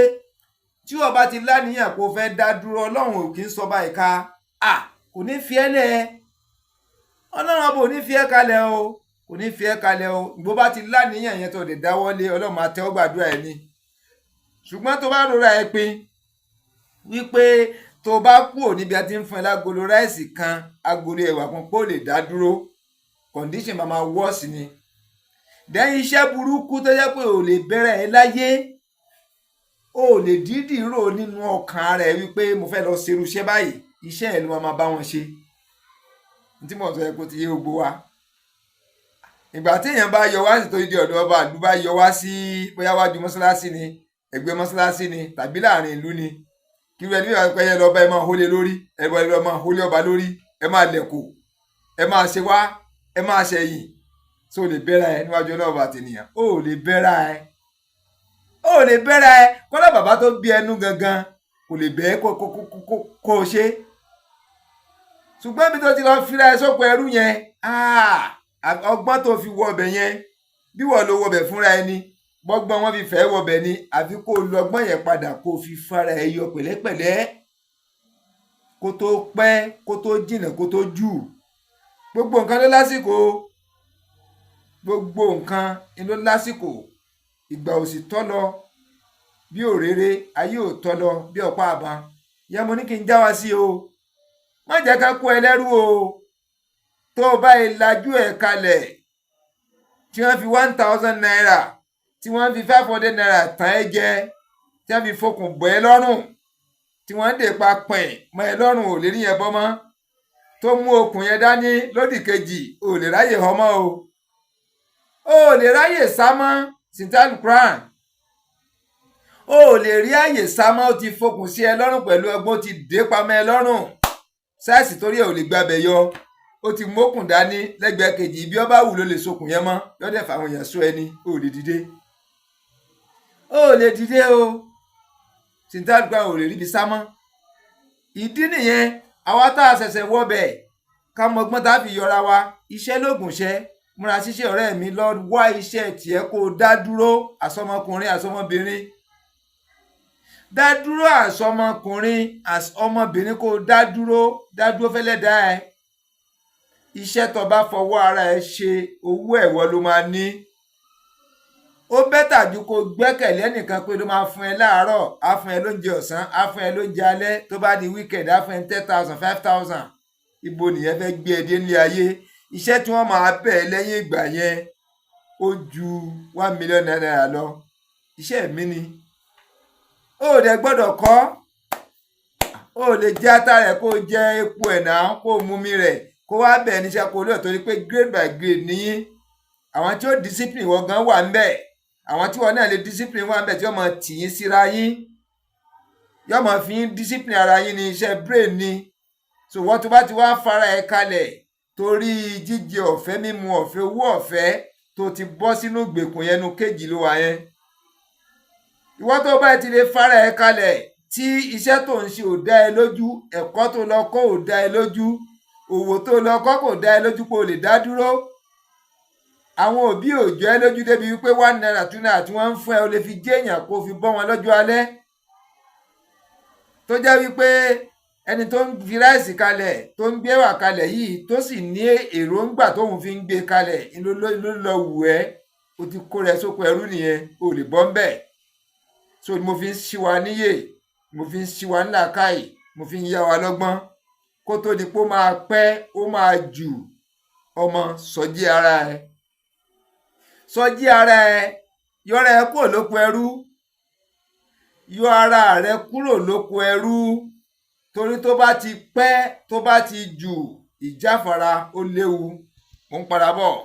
Tí wọ́n bá ti láníyàn kó fẹ́ dá dúró, Ọlọ́run ò kì í sọ báyìí ká à kò ní fi ẹ́ lẹ̀. Ọlọ́run ọba ò ní fi ẹ́ kalẹ̀ o, kò ní fi ẹ́ kalẹ̀ o. Bó bá ti láníyàn yẹn tó lè dáwọ́lé, Ọlọ́run máa tẹ́wọ́ gbàdúrà ẹ̀ ni. Ṣùgbọ́n tó bá rora ẹ pin wípé tó bá kúrò níbi a ti ń fún ẹ lágolo rice kan, agolo ẹ̀wà kan, pé ó lè dá dúró, condition máa máa worse ni. Dẹ́yìn iṣẹ́ burúkú tó jẹ́ pé ò lè bẹ̀rẹ̀ ẹ láyé, o lè dídì rò nínú ọkàn rẹ wípé mo fẹ́ lọ ṣerú iṣẹ́ báyìí, iṣẹ́ ẹ̀ ló máa bá wọn ṣe. Tí mo sọ yẹ kó ti yé gbogbo wa. Ìgbà tí èèyàn bá yọ wá sí tó di ọ̀dọ̀ ọba àdúgbò, bá yọ wá sí bóyá wájú mọ́ṣáláṣí ni, ẹgbẹ́ mọ́ṣáláṣí ni, tàbí láàrin ìlú ni, kí irú ẹni bí wàá pẹ́ lọ́ba, ẹ máa hólé lórí, ẹ máa hólé ọba lórí, ẹ máa lẹ̀kọ̀, ẹ máa ṣe wá, ẹ máa ṣẹ̀yìn tó lè bẹ́ra ẹ níwájú ọlọ́ọ̀bà tènìyàn? Ó lè bẹ́ra ẹ, ó lè bẹ́ra ẹ. Kọ́lá bàbá tó bí ẹnu gangan kò lè bẹ́ẹ̀ kó o ṣe. Ṣùgbọ́n ibi tó ti lọ fira ẹ sóko ẹrú yẹn, ọgbọ́n tó fi wọ ọbẹ̀ yẹn, bí wọ́n ló wọbẹ̀ fúnra ẹni, gbọ́gbọ́n wọn fi fẹ́ wọbẹ̀ ni, àfi kó o lọ ọgbọ́n yẹn padà, kó o fi fara ẹ yọ pẹ̀lẹ́pẹ̀lẹ́, kó tó pẹ́, kó tó jìnà, kó tó jù. Gbogbo nǹkan ló lásìkò, gbogbo nǹkan ló lásìkò. Ìgbà ò sì tọ́ lọ bí òréré, ayé ò tọ́ lọ bí ọ̀pá àbọn yẹn. Mo ní kí n já wa sí o. Má jẹ́ ká kó ẹ lẹ́rú o. Tó o bá yìí lajú ẹ̀ kalẹ̀, tí wọ́n fi ₦1,000, tí wọ́n fi ₦500 tàn ẹ́ jẹ, tí wọ́n fi fokùn bọ̀ ẹ́ lọ́rùn, tí wọ́n dè pa pẹ̀n mọ́ ẹ lọ́rùn, ò lè rí yẹn bọ́ mọ́, tó mú okùn yẹn dání lódì kejì, ò lè ráyè họ mọ́ o, ò lè ráyè sá mọ́. Sintal Quran, o ò lè rí àyè sá mọ́. Ó ti fokùn sí ẹ lọ́rùn pẹ̀lú ọgbọ́n, ó ti dé pamọ́ ẹ lọ́rùn sáìsì torí ẹ ò lè gbàbẹ̀ yọ. Ó ti mókùn dání lẹ́gbẹ̀ẹ́ kejì, ibi ọba wù ló lè sokùn yẹn mọ́ yọ́dẹ̀ fáwọn èèyàn sọ ẹni. Ó lè dìde, ó lè dìde o. Sintal Quran, ò lè ríbi sá mọ́. Ìdí nìyẹn, àwa tá a ṣẹ̀ṣẹ̀ wọbẹ̀, ká mọ ọgbọ́n tá a fi yọra wa. Iṣẹ́ lóògùn ṣẹ́. Múra ṣíṣe, ọ̀rẹ́ mi, lọ wá iṣẹ́ tiẹ̀ kó o dá dúró. Àsọmọkùnrin, àsọmọbìnrin, dá dúró. Àsọmọkùnrin, àsọmọbìnrin, kó o dá dúró, dá dúró fẹ́lẹ́ dá ẹ. Iṣẹ́ tó bá fọwọ́ ara ẹ ṣe, owó ẹ̀wọ́ ló máa ní. Ó better ju kó gbẹ́kẹ̀lé ẹnìkan pé ló máa fún ẹ láàárọ̀, á fún ẹ lóúnjẹ ọ̀sán, á fún ẹ lóúnjẹ alẹ́, tó bá di weekend, á fún ẹ 10,000, 5,000. Ibo nìyẹn fẹ́ gbé ẹ dé nílé ayé? Iṣẹ́ tí wọ́n máa bẹ̀ ẹ́ lẹ́yìn ìgbà yẹn, ó ju ₦1 million lọ. Iṣẹ́ mi ni ó dẹ̀ gbọ́dọ̀ kọ́. Ó lè jẹ́ ata rẹ̀, kó jẹ epo ẹ̀ náà, kó mumi rẹ̀, kó wá bẹ̀ níṣẹ́ kó lóò, torí pé grade by grade níyìn. Àwọn tí ó discipline wọ́n gan wà ń bẹ̀, àwọn tí wọ́n náà lè discipline wà ń bẹ̀, tí wọ́n máa tì yín síra yín, yóò máa fi yín discipline ara yín ní iṣẹ́ brain ni. So wọ́n tó bá ti wá fara ẹ̀ kalẹ̀ torí jíjẹ ọ̀fẹ́, mímu ọ̀fẹ́, owó ọ̀fẹ́, tó ti bọ́ sínú ìgbèkùn yẹn, nu kéjì ló wà yẹn. Ìwọ tó bá ti lè fara ẹ̀ kalẹ̀, tí iṣẹ́ tó ń ṣe ò dá ẹ lójú, ẹ̀kọ́ tó lọ kọ́ ò dá ẹ lójú, òwò tó lọ kọ́ kò dá ẹ lójú pé o lè dá dúró. Àwọn òbí ò jọ ẹ́ lójú débi wípé ₦1, ₦2 tí wọ́n ń fún ẹ, o lè fi jẹ́yàn kó fi bọ́ wọn lọ́jọ́ alẹ́, tó jẹ́ wípé ẹni tó ń fi rice kalẹ̀, tó ń gbé ẹ̀wà kalẹ̀ yìí, tó sì ní èròǹgbà tóun fi ń gbé kalẹ̀ ló lọ wù ẹ́. O ti kó rẹ sóko ẹrú nìyẹn, o lè bọ́ ń bẹ̀. So mo fi ń ṣí wa níyè, mo fi ń ṣí wa nílàákàyè, mo fi ń yá wa lọ́gbọ́n kó tó di pé ó máa pẹ́, ó máa jù. Ọmọ, sọjí ara ẹ, sọjí ara ẹ, yọra ẹ kúrò lóko ẹrú, yọ ara rẹ kúrò lóko ẹrú, torí tó bá ti pẹ́, tó bá ti jù, ìjáfara ó léwu. Mo ń padà bọ̀.